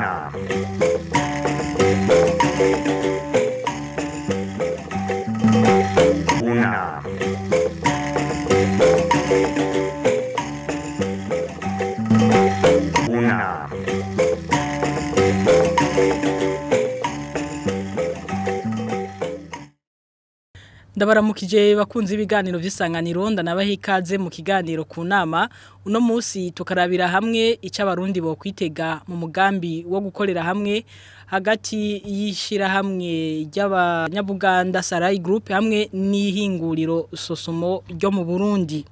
Una. Una. Una. Ndabaramukije bakunze ibiganiro by'isanganiro ndanabaha ikaze mu kiganiro ku nama. Uno munsi tukarabira hamwe icyo abarundi bo kwitega mu mugambi wo gukorera hamwe hagati y'ishira hamwe ry'abanyabuganda Sarai Group hamwe n'ihinguriro Sosumo ryo mu Burundi.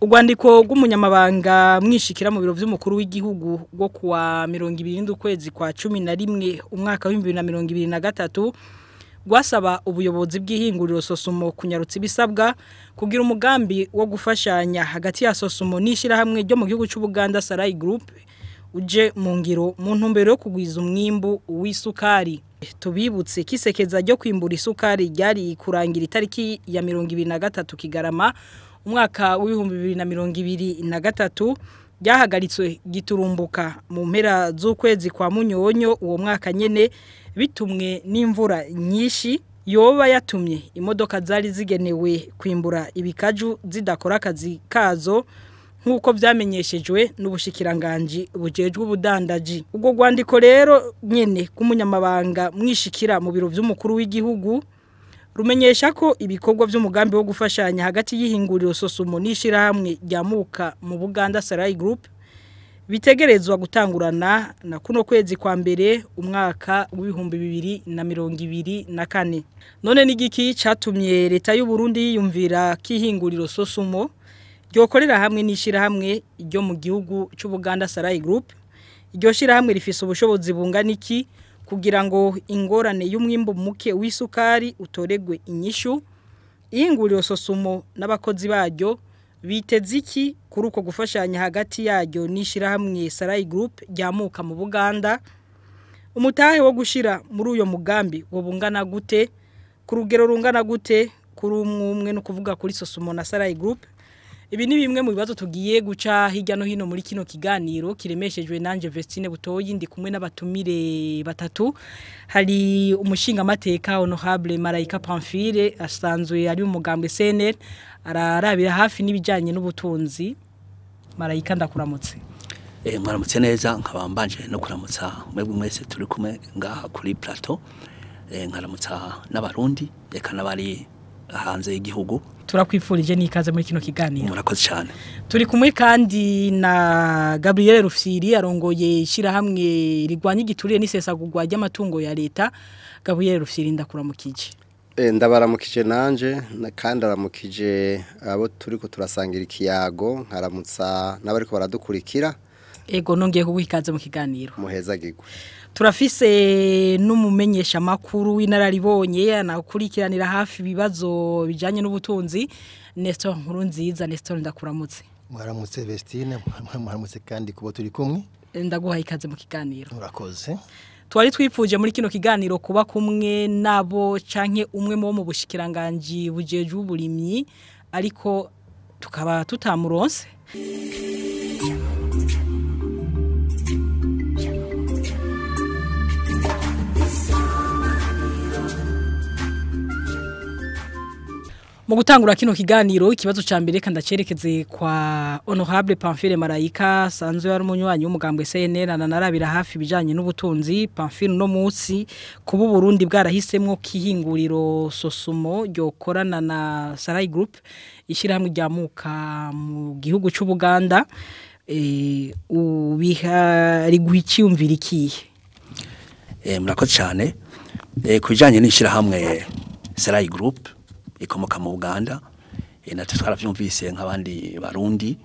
Urwandiko rw'umunyamabanga mwishikira mu biro by'umukuru w'igihugu rwo kuwa 27 ukwezi kwa 11 umwaka wa 2023 gwasaba ubuyobozi bw'ihinguriro Sosumo kunyarutsa ibisabwa kugira umugambi wo gufashanya hagati ya Sosumo n'ishirahamwe ryo mu gihugu cy'Ubuganda Sarai Group uje mu ngiro mu ntumbero yo kugwiza umwimbu w'isukari. Tubibutse kisekeza ryo kwimbura isukari ryari kurangira itariki ya 23 Kigarama umwaka w'ibihumbi 2023 ryahagaritswe giturumbuka mu mpera z'ukwezi kwa Munyonyo uwo mwaka nyene bitumwe n'imvura nyinshi yoba yatumye imodoka zari zigenewe kwimbura ibikaju zidakora akazi kazo nk'uko vyamenyeshejwe n'ubushikiranganji bujejwe ubudandaji. Ubwo rwandiko rero nyene k'umunyamabanga mwishikira mu biro vy'umukuru w'igihugu rumenyesha ko ibikorwa vy'umugambi wo gufashanya hagati y'ihinguriro Sosumo n'ishirahamwe ryamuka mu Buganda Sarai Group bitegerezwa gutangurana na kuno kwezi kwa mbere umwaka w'ibihumbi 2024. None n'igiki catumye leta y'u Burundi yiyumvira kihinguriro Sosumo ryokorera hamwe n'ishirahamwe ryo mu gihugu c'Ubuganda Sarai Group? Iryo shirahamwe rifise ubushobozi bungana iki kugira ngo ingorane y'umwimbu muke w'isukari utoregwe inyishu? Ihinguriro Sosumo n'abakozi baryo biteze iki kuri uko gufashanya hagati yaryo n'ishirahamwe Sarai Group ryamuka mu Buganda? Umutahe wo gushira muri uyo mugambi wo bungana gute, ku rugero rungana gute kuri umwe no kuvuga kuri Sosumo na Sarai Group? Ibi ni bimwe mu bibazo tugiye guca hirya no hino muri kino kiganiro kiremeshejwe nanje Vestine Butoyi, ndi kumwe n'abatumire batatu. Hari umushinga mateka Honorable Marayika Pamphile asanzwe ari umugambwe CNL, ararabira hafi n'ibijanye n'ubutunzi. Marayika, ndakuramutse. Mwaramutse neza, nkaba mbanje no kuramutsa mwebwe mwese turi kumwe ngaha kuri plateau, nkaramutsa n'abarundi eka n'abari hanze y'igihugu. Turakwifurije n'ikaze muri kino kiganiro. Murakoze cyane. Turi kumwe kandi na Gabriel Rufyiri arongoye ishirahamwe rigwanya igiturire n'isesagurwa ry'amatungo ya leta. Gabriel Rufyiri, ndakuramukije. Ndabaramukije nanje kandi aramukije abo turiko turasangira ikiyago, nkaramutsa n'abariko baradukurikira. Ego, nongeye kuguha ikaze mu kiganiro. Muhezagirwe. Turafise n'umumenyesha makuru w'inararibonye anakurikiranira hafi ibibazo bijanye n'ubutunzi, Nestor Nkurunziza. Nestor, ndakuramutse. Mwaramutse Vestine, mwaramutse kandi kuba turi kumwe. Ndaguha ikaze mu kiganiro. Murakoze. Twari twipfuje muri kino kiganiro kuba kumwe nabo canke umwe mu bushikiranganji bujejwe uburimyi, ariko tukaba tutamuronse. Mu gutangura kino kiganiro, ikibazo ca mbere kandi acerekeze kwa Honorable Pamphile Marayika sanzwe ari umunywanyi w'umugambwe CNL anarabira hafi bijanye n'ubutunzi. Pamphile, no munsi kuba Burundi bwarahisemwo kihinguriro Sosumo ryokorana na Sarai Group ishirahamwe ryamuka mu gihugu c'Ubuganda, ubiha riguhiciyumvira ikihe? Murakoze cyane. Kubijanye n'ishirahamwe Sarai Group ikomoka mu Uganda, natwe twaravyumvise nk'abandi barundi,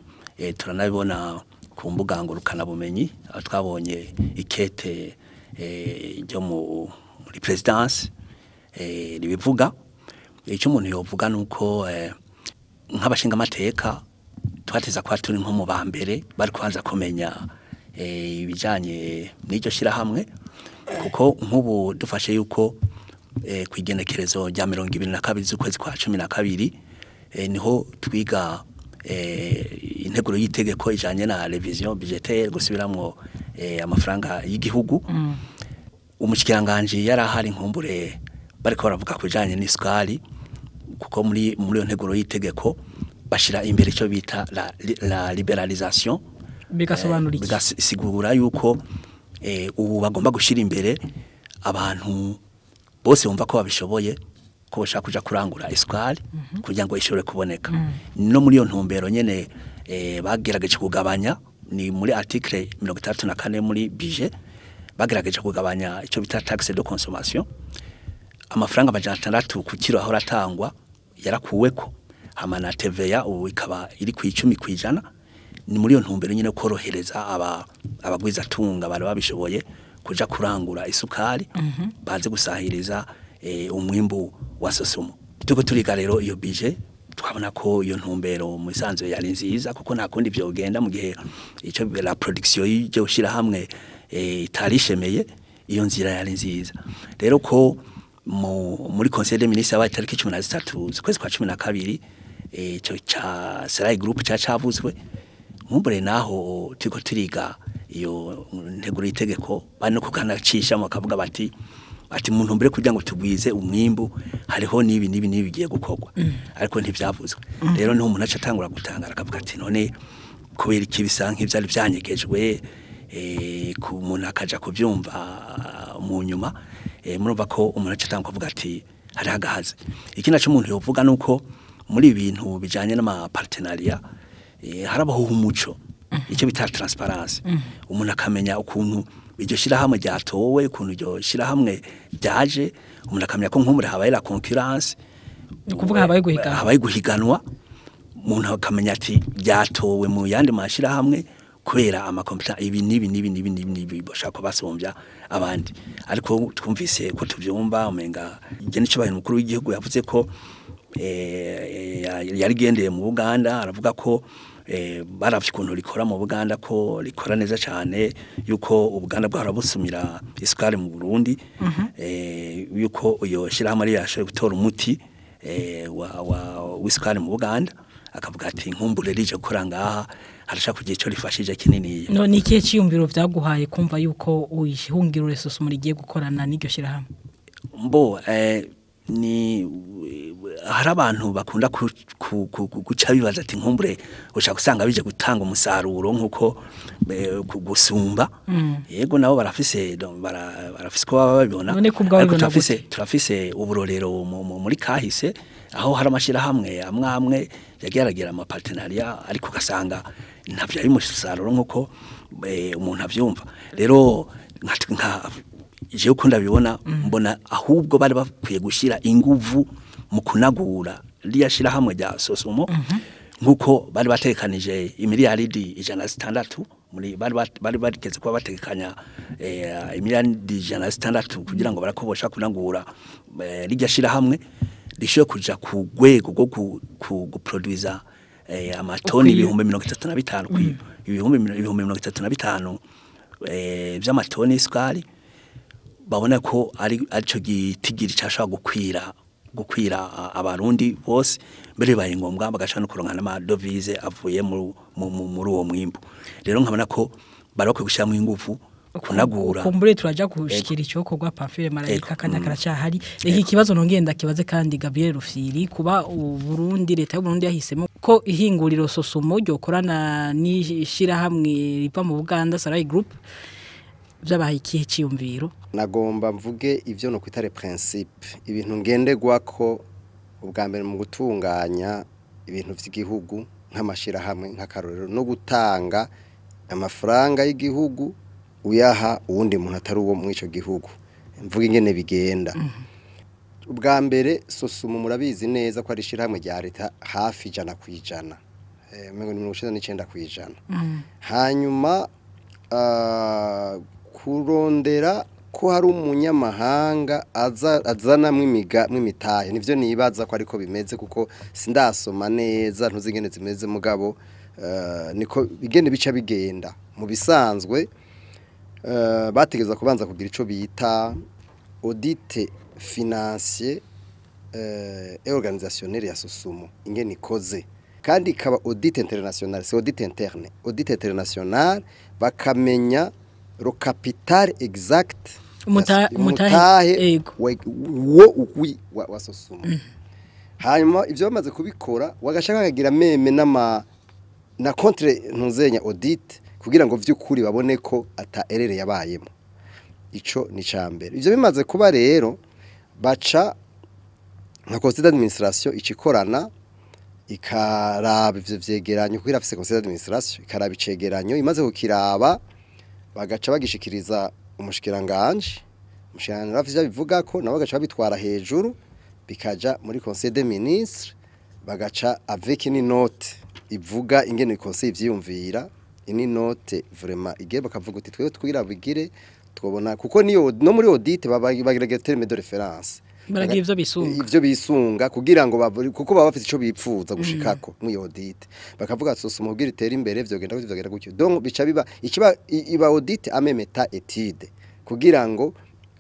turanabibona ku mbuga ngurukana bumenyi, aho twabonye ikete ryo muri presidence ribivuga. Icyo umuntu yovuga nuko nk'abashinga amateka twateza kwa turi nko mu bambere bari kubanza kumenya ibijanye n'iryo shirahamwe, kuko nk'ubu dufashe yuko kwigenekerezo rya 22 z'ukwezi kwa 12 niho twiga integuro y'itegeko ijanye na révision budgétaire, gusubiramwo amafaranga y'igihugu. Umushikiranganje yarahari nkumbure bariko baravuga kujanye n'isukari, kuko muri iyo nteguro y'itegeko bashira imbere ico bita la liberalisation. Bigasobanura iki? Bigasigura yuko ubu bagomba gushira imbere abantu bose bumva ko babishoboye, ko bashaka kuja kurangura isukari kugira ngo ishobore kuboneka. No muri iyo ntumbero nyene bagerageje kugabanya, ni muri article 64 muri budget, bagerageje kugabanya ico bita taxe de consommation. Amafaranga 600 ku kilo ahora atangwa yarakuweko, hama na TVA ubu ikaba iri ku 10%. Ni muri iyo ntumbero nyene korohereza abagwiza tunga bari babishoboye kuja kurangura isukari baze gusahiriza umwimbu wa Sosumo. Tuko turiga rero iyo budget, twabona ko iyo ntumbero mu isanzwe yari nziza, kuko nta kundi vyogenda mu gihe ico la production y'iryo shira hamwe itarishemeye, iyo nzira yari nziza. Rero ko muri Conseil des ministres yabaye tariki 13 z'ukwezi kwa 12, ico ca Serai Group cavuzwe nkumbure, naho turiko turiga iyo nteguro y'itegeko bari no kukanacisha bakavuga bati mu ntumbero kugira ngo tugwize umwimbu hariho nibi nibi nibi bigiye gukorwa, ariko ntivyavuzwe. Rero niho umuntu aca atangura gutangara akavuga ati none kubera iki bisa nk'ivyari vyanyegejwe, ku muntu akaja kuvyumva mu nyuma. Murumva ko umuntu aca atangura kuvuga ati hari hagahaze. Ikindi naco umuntu yovuga nuko muri ibintu bijanye n'ama partenariat harabaho umuco, icyo bita transparence. Umuntu akamenya ukuntu iryo shirahamwe ryatowe, ukuntu iryo shirahamwe ryaje, umuntu akamenya ko nkumure habaye la concurrence, ukuvuga habaye guhiganwa, habaye guhiganwa, umuntu akamenya ati ryatowe mu yandi mashirahamwe kubera amakompiyuta ibi nibi nibi nibi nibi bashaka basombya abandi. Ariko twumvise ko tuvyumva umenga igene cyo mukuru w'igihugu yavuze ko yarigendeye mu Buganda, aravuga ko baravye ukuntu rikora mu Buganda, ko rikora neza cyane, yuko Ubuganda bwarabusumira isukari mu Burundi, yuko iyo shirahamwe ari yashoboye gutora umuti w'isukari mu Buganda, akavuga ati nkumbure rije gukora ngaha harashaka kugira ico rifashije kinini. No ni ikihe ciyumviro vyaguhaye kumva yuko uyihungiro Sosumo rigiye gukorana n'iryo shirahamwe? Mbo ni hari abantu bakunda guca bibaza ati nkumbure ushaka usanga bije gutanga umusaruro nkuko gusumba. Yego nabo barafise barafise ko baba babibona, ariko turafise uburorero muri kahise aho hari amashirahamwe amwe amwe yageragera ama partenariat, ariko ugasanga ntavyo ari umusaruro nkuko umuntu avyumva. Rero nka je uko ndabibona, mbona ahubwo bari bakwiye gushira inguvu mu kunagura riya shirahamwe rya Sosumo, nkuko bari batekanije imiliyaridi 106 muri bari barigeze kuba batekanya imiliyaridi 106 kugira ngo barakobosha kunagura rirya shirahamwe rishoye kuja ku rwego rwo guproduza amatoni 35,000 ibihumbi 35 vy'amatoni y'isukari. Babona ko ari arico gitigiri cashobora gukwira abarundi bose, mbere bibaye ngombwa bagashobora no kuronka n'amadovize avuye muri uwo mwimbu. Rero nkabona ko barokwiye gushiramo ingufu kunagura. Kumbure turaja gushikira ico kogwa Pamphile Marayika kandi karacahari. Reka ikibazo nongenda kibaze kandi Gabriel Rufyiri, kuba Uburundi leta y'u Burundi yahisemo ko ihinguriro Sosumo ryokorana n'ishirahamwe riva mu Buganda Sarai Group, vyabaye ikihe ciyumviro? Nagomba mvuge ivyo no kwitare principe, ibintu ngenderwako ubwa mbere mu gutunganya ibintu vy'igihugu nk'amashirahamwe nk'akarorero, no gutanga amafaranga y'igihugu uyaha uwundi muntu atari uwo muri ico gihugu. Mvuge ingene bigenda. Ubwa mbere Sosumo murabizi neza ko ari ishirahamwe rya leta hafi 100%, 99%. Hanyuma kurondera ko hari umunyamahanga azana mw'imitahe, nivyo nibaza ko ariko bimeze, kuko sindasoma neza ntuzi ingene zimeze, mugabo niko bigende bica bigenda. Mu bisanzwe bategeza kubanza kugira ico bita audit financier et organisationnel ya Sosumo ingene ikoze, kandi ikaba audit international, c'est audit interne, audit international, bakamenya le capital exact, umutahe wo wa Sosumo. Hanyuma ivyo bamaze kubikora wagashaka kagira même nama na contre ntuzenya audit kugira ngo vy'ukuri babone ko ata erreur yabayemo. Ico ni cambere. Ivyo bimaze kuba rero baca nka conseil d'administration ikikorana ikaraba ivyo vyegeranyo, kugira afise conseil d'administration ikaraba icegeranyo, imaze kukiraba bagaca bagishikiriza umushikiranganje afise bivuga ko nabo bagaca babitwara hejuru bikaja muri conseil des ministres, bagaca avec une note ivuga ingene conseil vyiyumvira, ini note vraiment igere bakavuga uti twebwe twira bigire twobona, kuko niyo no muri audit bagira terme de référence, baragira ivyo bisunga, ivyo bisunga kugira ngo kuko baba bafite ico bipfuza gushikako mu audit, bakavuga Sosumo kugira itere imbere vyogenda gutyo vyogenda gutyo. Donc bica biba ikiba iba audit amemeta étude kugira ngo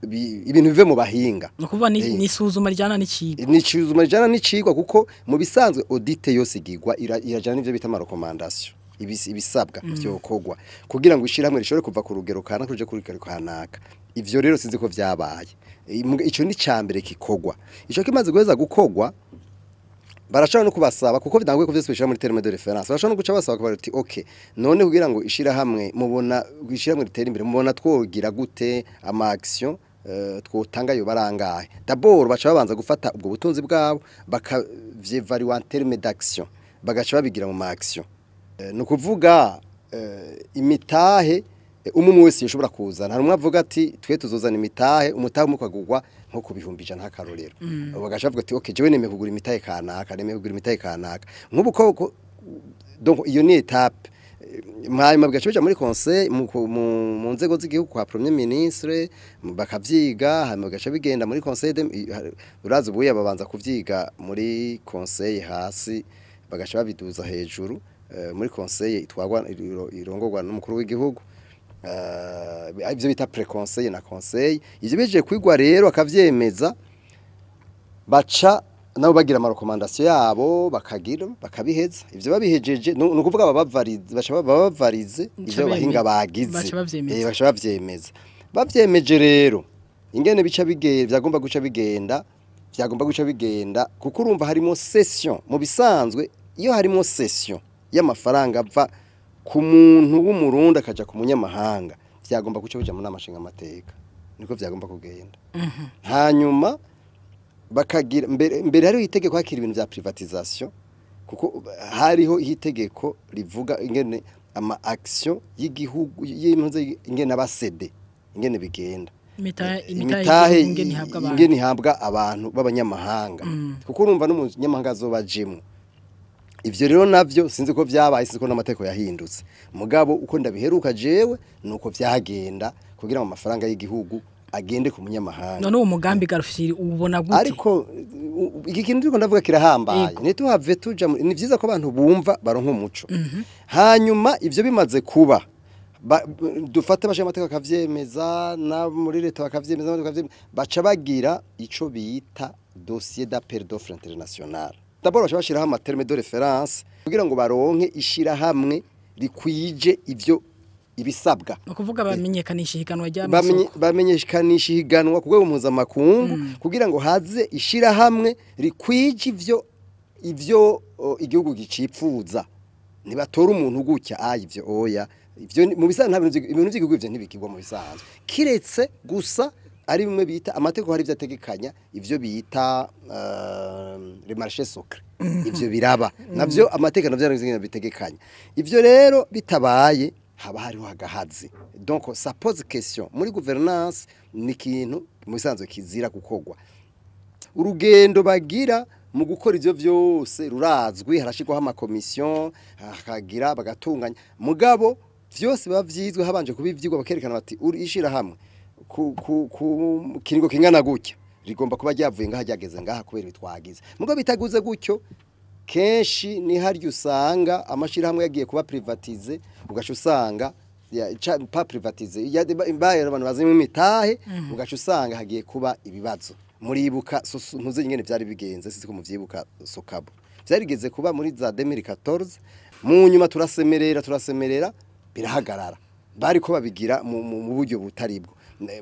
ibintu bive mu bahinga. No kuvuga ni suzuma rijana n'icigwa, ni suzuma rijana n'icigwa, kuko mu bisanzwe audit yose igirwa irajana n'ivyo bita ama recommandation, ibisabwa vyokogwa kugira ngo ishiramwe rishobore kuva ku rugero kana kuje kuri rugero kanaka. Ivyo rero sinzi ko vyabaye. Ico ni cambere kikogwa. Ico kimaze guheza gukogwa barashobora no kubasaba, kuko bidanguye ko vyose bishira muri terme de référence, barashobora no guca basaba kuba bati okay, none kugira ngo ishira hamwe mubona ishira hamwe ritera imbere, mubona twogira gute ama action twotanga yo barangahe. D'abord baca babanza gufata ubwo butunzi bwabo bakavyevaluer en terme d'action, bagaca babigira mu ma action. No kuvuga imitahe umwe wese yashobora kuzana. Hari umwe avuga ati twe tuzozana imitahe, umutahe umwe ukagurwa nko ku 100,000 nk'akarorero. Bagaca bavuga ati okay, jewe nemeye kugura imitahe kanaka, nemeye kugura imitahe kanaka. Nk'ubu ko donc iyo ni étape. Hanyuma bigaca bija muri conseil mu nzego z'igihugu kwa premier ministre bakavyiga, hanyuma bigaca bigenda muri conseil, urazi ubuye babanza kuvyiga muri conseil hasi bagaca babiduza hejuru muri conseil itwagwa irongorwa n'umukuru w'igihugu, ivyo bita pré-conseil na conseil. Ivyo beje kwigwa rero akavyemeza, baca nabo bagira ama recommandation yabo bakagira bakabiheza. Ivyo babihejeje ni ukuvuga babavarize, baca babavarize ivyo bahinga bagize, baca bavyemeza. Bavyemeje rero ingene bica bigenda, vyagomba guca bigenda, vyagomba guca bigenda, kuko urumva harimo cession. Mu bisanzwe iyo harimo cession y'amafaranga ava ku muntu w'umurundi akaja ku munyamahanga, vyagomba guca bija mu nama nshingamateka, niko vyagomba kugenda. Hanyuma bakagira mbere hariho itegeko hakiri ibintu vya privatisation, kuko hariho itegeko rivuga ingene ama action y'igihugu y'impunzi ingene abasede ingene bigenda, imitahe ingene ihabwa abantu b'abanyamahanga, kuko urumva n'umunyamahanga azobajemwo. Ivyo rero navyo sinzi ko vyabaye, sinzi ko n'amateko yahindutse, mugabo uko ndabiheruka jewe nuko vyagenda kugira ngo amafaranga y'igihugu agende ku munyamahanga. None uwo mugambi Garufiri ubona gute? Ariko iki kintu ndiko ndavuga kirahambaye, ntituhave tuja, ni vyiza ko abantu bumva baronka umuco. Hanyuma ivyo bimaze kuba dufate bashe amateka akavyemeza na muri leta bakavyemeza, baca bagira ico bita dossier d'appel d'offre international. D'abord baca bashiraho ama terme de référence kugira ngo baronke ishira hamwe rikwije ivyo ibisabwa. No kuvuga bamenyekanisha ihiganwa ry'amasoko, bamenyekanisha ihiganwa ku rwego mpuzamakungu kugira ngo haze ishira hamwe rikwije ivyo igihugu gicipfuza. Nibatora umuntu gutya ivyo oya, ivyo mu bisanzwe nta bintu by'igihugu ivyo ntibikigwa mu bisanzwe, kiretse gusa ari bimwe bita amategeko hari vyategekanya ivyo bita les marchés secrets, ivyo biraba navyo amategeko navyo yarangiza bitegekanya. Ivyo rero bitabaye haba hariho agahazi. Donc ça pose question muri gouvernance, ni kintu mu bisanzwe kizira gukogwa. Urugendo bagira mu gukora ivyo vyose rurazwi, harashirwaho amakomisiyo hakagira bagatunganya, mugabo vyose biba vyizwe habanje kubivyigwa bakerekana bati uri ishira hamwe ku kiringo kingana gutya rigomba kuba ryavuye ngaha ryageze ngaha kubera bitwagize. Mugabo bitaguze gutyo kenshi ni haryo usanga amashirahamwe yagiye kuba privatize, ugaca usanga pa privatize baye abantu bazimwe imitahe, ugaca usanga hagiye kuba ibibazo. Muribuka ntuze ingene vyari bigenze, sisi ko muvyibuka Sokabo vyarigeze kuba muri za 2014, mu nyuma turasemerera birahagarara. Bariko babigira mu buryo butaribwo.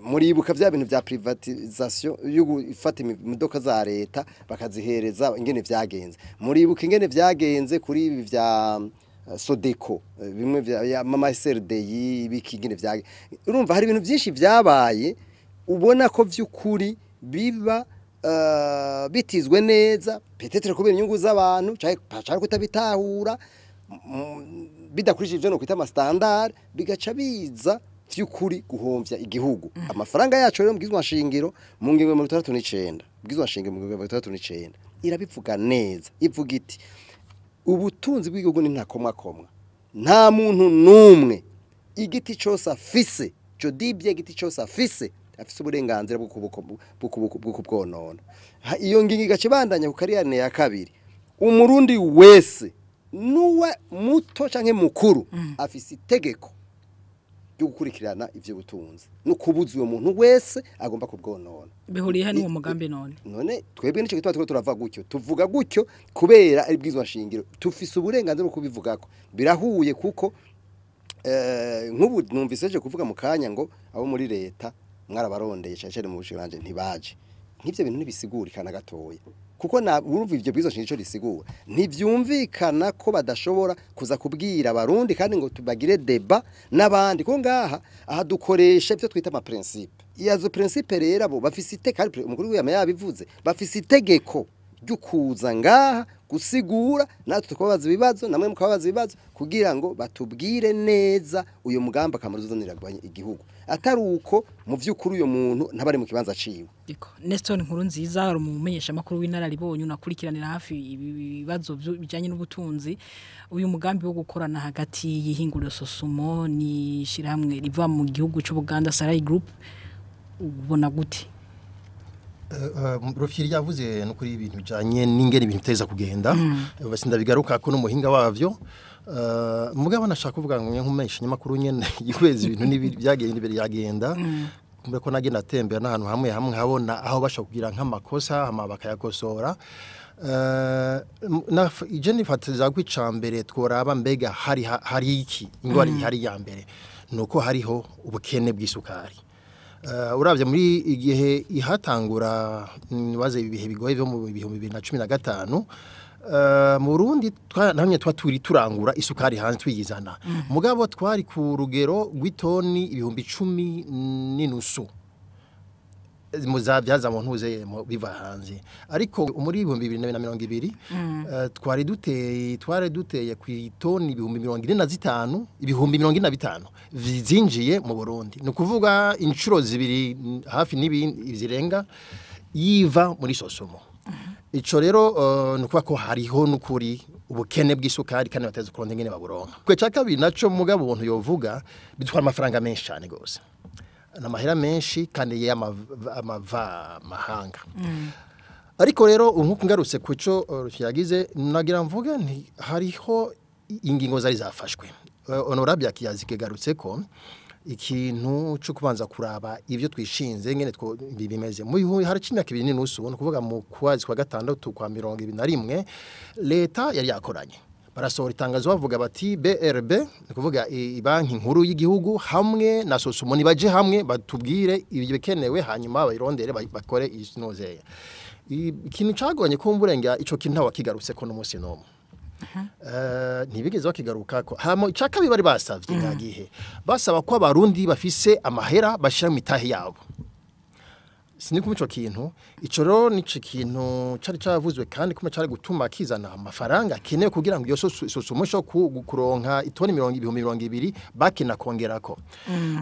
Muribuka vya bintu vya privatisation yo gufata imodoka za leta bakazihereza ingene vyagenze. Muribuka ingene vyagenze kuri ibi vya Sodeko, bimwe vya mama SRDI, ibiki ingene vyagenze. Urumva hari ibintu byinshi vyabaye ubona ko vy'ukuri biba bitizwe neza, peut-être kubera inyungu z'abantu canke kutabitahura, bidakurikije ivyo no kwita ama standard, bigaca biza vy'ukuri guhomvya igihugu. Amafaranga yacu rero mbwizwa nshingiro mu ngingo ya 69, mbwizwa nshingiro mu ngingo ya 69 irabivuga neza, ivuga iti ubutunzi bw'igihugu ni ntakomwakomwa, nta muntu numwe igiti cyose afise, cyo dibye igiti cyose afise uburenganzira bwo kubwonona. Iyo ngingo igaca ibandanya ku kariyane ya kabiri, umurundi wese nuwe muto canke mukuru afise itegeko ryo gukurikirana ivyo butunzi no kubuza uwo muntu wese agomba kubwonona. Bihuriye hano uwo mugambi none? None twebwe nico gituma turiko turava gutyo, tuvuga gutyo kubera ari bwizwa shingiro, tufise uburenganzira bwo kubivugako. Birahuye kuko nk'ubu numvise je kuvuga mu kanya ngo abo muri leta mwarabarondeye cyane cyane mu bushiranje ntibaje. Nk'ivyo bintu ntibisigurikana gatoya, kuko na urumva ivyo bwizwa shingiro risigura ntivyumvikana ko badashobora kuza kubwira abarundi kandi ngo tubagire deba n'abandi, ko ngaha aha dukoresha ivyo twita ama principe. Iyazo principe rero abo bafise iteka, umukuru w'iyama yabivuze, bafise itegeko ryo kuza ngaha gusigura, natwe tukababaza ibibazo namwe mukababaza ibibazo kugira ngo batubwire neza uyo mugamba akamaro uzanira igihugu, atari uko mu vy'ukuri uyo muntu ntabari mu kibanza ciwe. Nestor Nkurunziza ari umumenyesha makuru w'inararibonye unakurikiranira hafi ibibazo bijanye n'ubutunzi. Uyu mugambi wo gukorana hagati y'ihinguriro Sosumo ni shirahamwe riva mu gihugu cy'u Buganda Sarai Group ubona gute? Rufyiri yavuze no kuri ibintu bijanye n'ingene ibintu biteza kugenda, basinda bigaruka ko n'umuhinga wavyo. Mugabo nashaka kuvuga ngo nkumenyesha nyamakuru nyene yikweza ibintu n'ibyagenda imbere yagenda, kumbe ko nagenda atembera n'ahantu hamwe hamwe habona aho bashaka kugira nk'amakosa hama bakayakosora. Ije nifatiza kwicambere tworaba mbega hari iki ingwara ihari ya mbere nuko hariho ubukene bw'isukari. Uravye muri igihe ihatangura baze ibihe bigoye byo mu 2015, mu Burundi namwe twaturi turangura isukari hanze twiyizana, mugabo twari ku rugero rw'itoni 10,500 muzabyaza mu ntuze biva hanze, ariko muri 2020 twari duteye ku itoni 45,000 45,000 zinjiye mu Burundi, ni kuvuga inshuro zibiri hafi n'ibindi zirenga yiva muri Sosumo. Ico rero ni kuvuga ko hariho n'ukuri ubukene bw'isukari kandi bateze kuronda ingene baburonka. Kwe ca kabiri naco mugabo ubuntu yovuga bitwara amafaranga menshi cyane gose, n'amahera menshi kandi y'amava mahanga. Ariko rero nkuko ngarutse kuco yagize nagira mvuge nti hariho ingingo zari zafashwe. Honorable yakiyazikigarutse ko ikintu cyo kubanza kuraba ivyo twishinze ngene two bimeze mu hari cimyaka 2.5, no kuvuga mu kwazi kwa gatandatu kwa 2021 leta yari yakoranye barasohora itangazo bavuga bati BRB, ni kuvuga ibanki nkuru y'igihugu hamwe na Sosumo nibaje hamwe batubwire ibikenewe hanyuma bayirondere bakore isinozeye. Ikintu cagonye kumburenga ico kintu ntawakigarutse ko n'umunsi n'umwe. Ntibigeze bakigaruka ko hamo icakabi bari basavye ngagihe basaba ko abarundi bafise amahera bashira mu mitahe yabo. Sinikumva ico kintu, ico rero nico kintu cari cavuzwe kandi kuma cari gutuma kizana amafaranga akenewe kugira ngo iyo Sosumo sho kuronka itoni 20,000 bakina kongerako.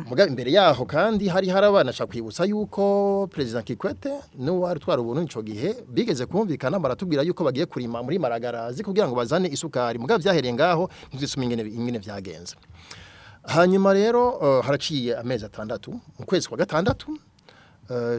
Mugabe imbere yaho kandi hari harabana cha kwibutsa yuko President Kikwete no wari twara ubuntu ico gihe bigeze kumvikana baratubwira yuko bagiye kurima muri Maragarazi kugira ngo bazane isukari, mugabe vyahereye ngaho ntizisuma ingene vyagenze. Hanyuma rero haraciye amezi 6 mu kwezi kwa gatandatu,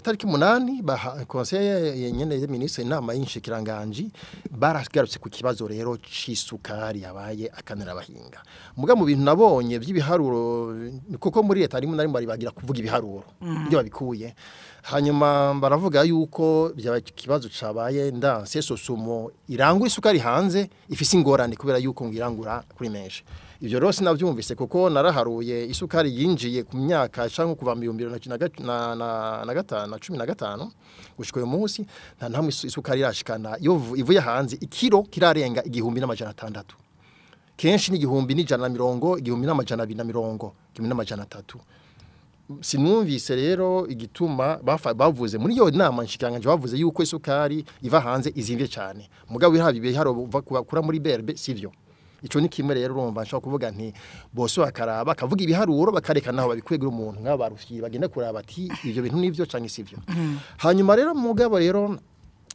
tariki 8 conseil yenyene ya ministre inama y'inshikiranganje baragarutse ku kibazo rero c'isukari yabaye akanira abahinga. Muga mu bintu nabonye by'ibiharuro kuko muri leta arimo nari bari bagira kuvuga ibiharuro ibyo babikuye, hanyuma baravuga yuko byaba kibazo cabaye ndanse Sosumo irangura isukari hanze ifise ingorane kubera yuko ngirangura kuri menshi. Ivyo rero sinavyumvise kuko naraharuye isukari yinjiye ku myaka cyangwa kuva mu 2015 15 gushika uyu munsi nta ntamwe isukari irashikana iyo ivuye hanze ikiro kirarenga 1600. Kenshi ni 1150, 1250, 1300. Sinumvise rero igituma bavuze muri iyo nama nshikanganje bavuze yuko isukari iva hanze izimvye cyane. Mugabo ihabi biharo bakura muri BRB sivyo. Ico ni kimwe rero urumva nshaka kuvuga nti bose bakaraba bakavuga ibiharuro bakarekana aho babikwegera umuntu nk'abarufyi bagenda kuraba ati ivyo bintu nivyo canke sivyo. Hanyuma rero mugabo rero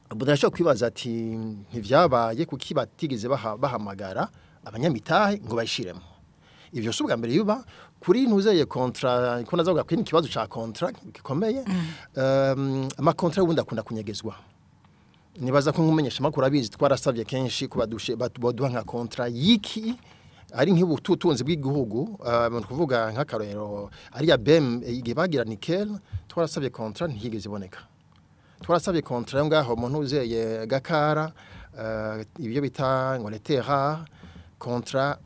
budashobora kwibaza ati ntivyabaye kuki batigeze bahamagara abanyamitahe ngo bayishiremo. Ivyo si ubwa mbere yuba kuri ntuzeye kontra ko nazavuga ko ikibazo ca kontra gikomeye. Ama kontra ubundi akunda kunyegezwa. Nibaza ko nkumenyesha makuru abizi twarasavye kenshi kubadushe baduha nka kontra yiki ari nk'ubutunzi bw'igihugu, abantu kuvuga nk'akarorero ari ya BM igihe bagira nickel twarasavye kontra ntiyigeze iboneka. Twarasavye kontra ngaho umuntu uzeye gakara ibyo bita ngo les terres kontra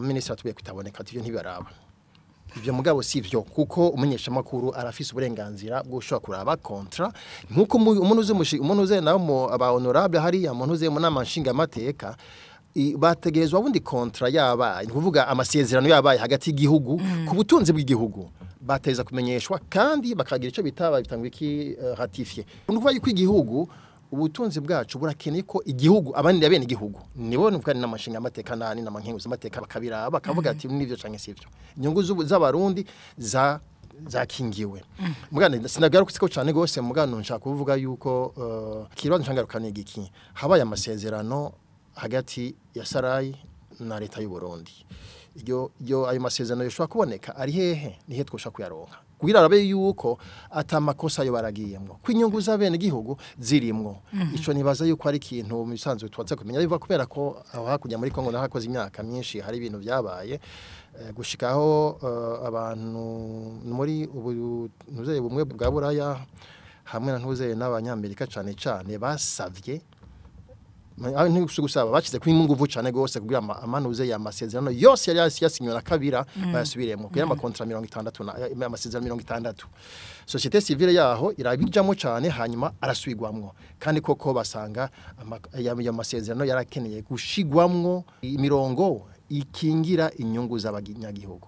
ministre atuye kutaboneka tivyo ntibaraba. Ivyo mugabo sivyo kuko umunyesha makuru arafise uburenganzira bwo gushobora kuraba kontra nkuko umuntu uze nawo aba honorable hariya umuntu uze mu nama nshinga mateka bategerezwa bundi kontra yabaye kuvuga amasezerano yabaye hagati y'igihugu ku butunzi bw'igihugu bateza kumenyeshwa kandi bakagira ico bitaba bitangwa iki ratifier. Nukuvuga yuko igihugu ubutunzi bwacu burakeneye ko igihugu abandi abene igihugu nibo nuvuga n'amashinga amateka nani n'amankenguza amateka bakabiraba bakavuga ati nivyo canke sivyo inyungu z'abarundi zakingiwe. Mugana sinagarutse ko cyane gose mugana nshaka kuvuga yuko kibazo nshangarukane igiki habaye amasezerano hagati ya Sarai na leta y'u Burundi. Iyo ayo masezerano yoshobora kuboneka ari hehe nihe twosha kuyaronka kugira arabe yuko atamakosa yo baragiyemwo kwinyungu z'abene gihugu zirimwo. Ico nibaza yuko ari ikintu mu bisanzwe twaza kumenya biva kubera ko aho hakurya muri Kongo nahakoze imyaka myinshi hari ibintu byabaye gushikaho abantu muri ubu ntuzeye bumwe bwa Buraya hamwe na ntuzeye n'abanyamerika cane cane basavye ntigusaba bakize kuri munguvu cyane gose kugira amanuze ya masezerano yose yari yasinywe na Kabira bayasubiremo kugira ama contrat 60 na amasezerano 60. Société civile yaho irabijamo cyane hanyuma arasubigwamwo kandi koko basanga ya masezerano yarakeneye gushigwamwo imirongo ikingira inyungu z'abanyagihugu.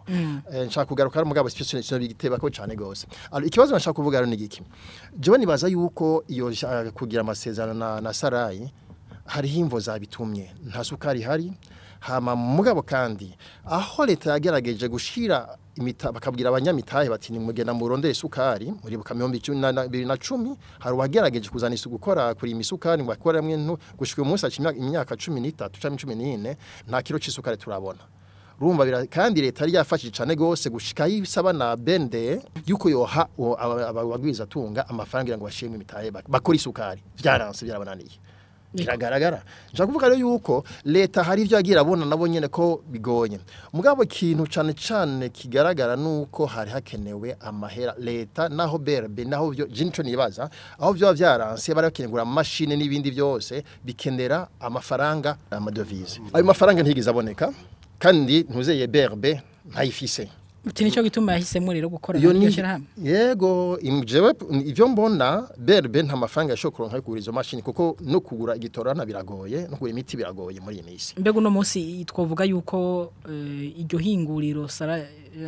Nshaka kugaruka mugabo situation bigiteba ko cyane gose. Alors ikibazo nshaka kuvuga rero ni giki. Jewe nibaza yuko iyo kugira amasezerano na Sarai hariho imvo zabitumye nta sukari hari hama mugabo kandi aho leta yagerageje gushira bakabwira abanyamitahe bati nimugenda murondere isukari muri bukamyombi 2010 hari wagerageje kuzana isuku gukora kuri imisukari ngo akora hamwe gushika uyu munsi imyaka 13 canke 14 nta kiro c'isukari turabona. Urumva kandi leta yari yafashije cyane gose gushika yisaba na BND yuko yoha abagwiza tunga amafaranga ngo bashimwe imitahe bakora isukari vyaranse byarabananiye. Biragaragara. Nshaka kuvuga rero yuko leta hari ivyo yagira abona nabo nyene ko bigoye. Mugabo ikintu cane cane kigaragara nuko hari hakenewe amahera leta naho BRB naho byo jinco nibaza aho byo vyaranse bari bakenegura amashine n'ibindi byose bikenera amafaranga amadevise. Ayo mafaranga ntigeze aboneka kandi ntuzeye BRB ntayifise. Uti nico gituma yahisemo rero gukora iryo shirahamwe. Yego imjewe ivyo mbona BRB nta mafaranga yashobora kuronka kugura izo mashini kuko no kugura igitorana biragoye no kugura imiti biragoye muri iyi minsi. Mbega uno munsi twovuga yuko iryo hinguriro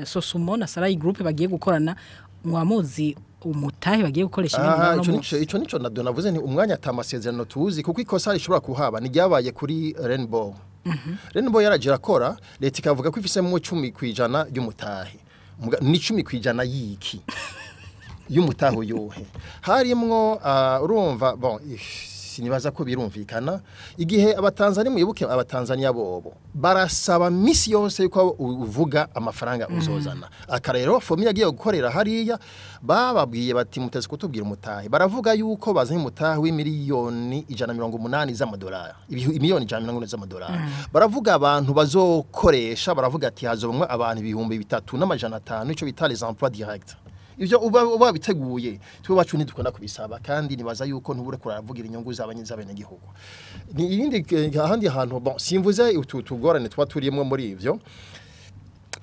Sosumo na Sarai Group bagiye gukorana mwamuzi umutahe bagiye gukoresha ibintu no munsi. Ico nico navuze ni umwanya atamasezerano tuzi kuko ikosa rishobora kuhaba ni ryabaye kuri Rainbow. Rainbow yaragira akora leta ikavuga ko ifisemo 10% y'umutahe ni 10% yiki y'umutahe yohe harimwo urumva bon sinibaza ko birumvikana igihe abatanzania muyibuke abatanzania bobo barasaba misi yose yuko uvuga amafaranga uzozana akarero fomi yagiye gukorera hariya bababwiye bati muteze kutubwira umutahe baravuga yuko bazanye umutahe w'imiliyoni 180 z'amadolari imiliyoni 180 z'amadolari baravuga abantu bazokoresha baravuga ati hazobamwe abantu 3500 ico bita les emplois directs Ivyo uba biteguye twe wacu ntidukunda kubisaba kandi nibaza yuko ntubure kuravugira inyungu z'abanyagihugu. Ni irindi ahandi hantu bon simvuze utugorane twa turiyemwo muri ivyo.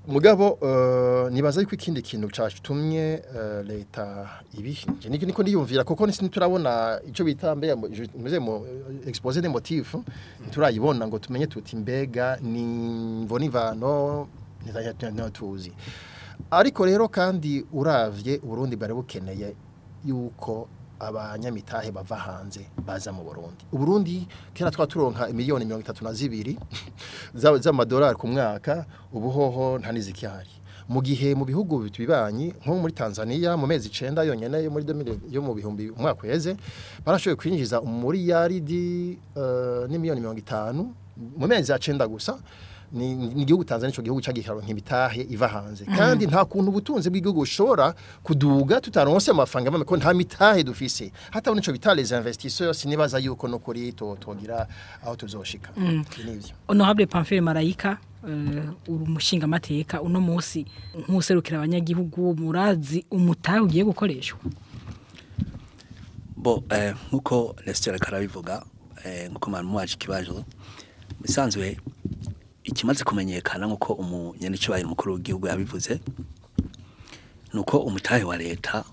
Mugabo nibaza yuko ikindi kintu catumye leta ibi niko ndiyumvira kuko ntiturabona ico bita mbe meze mu exposé des motifs, nturayibona ngo tumenye tuti mbega ni mvonivano tuzi. Ariko rero kandi uravye Burundi bari bukeneye yuko abanyamitahe bava hanze baza mu Burundi. Uburundi kera twaturonka miliyoni 32 z'amadolari ku mwaka, ubu hoho nta nizikihari. Mu gihe mu bihugu bibanyi nko muri Tanzania mu mezi 9 yonyene yo muri 2000 yo mu bihumbi umwaka uheze barashoboye kwinjiza umuriyaridi n'imiliyoni 50 mu mezi 9 gusa. Ni igihugu Tanzania ico gihugu cagiharo nk'imitahe iva hanze. Kandi nta kuntu ubutunzi bw'igihugu bushobora kuduga tutaronse amafaranga bame ko nta mitahe dufise. Hata nico bita les investisseurs sinibaza yuko no kuri togira aho tuzoshika. Nivyo. Honorable Pamphile Marayika, uri umushinga mateka uno munsi nkuserukira abanyagihugu, murazi umutahe ugiye gukoreshwa? Bo nkuko Nestor karabivuga, nkuko mwaje ikibazo bisanzwe ikimaze kumenyekana nkuko umunyenicubahiro mukuru w'igihugu yabivuze nuko umutahe wa leta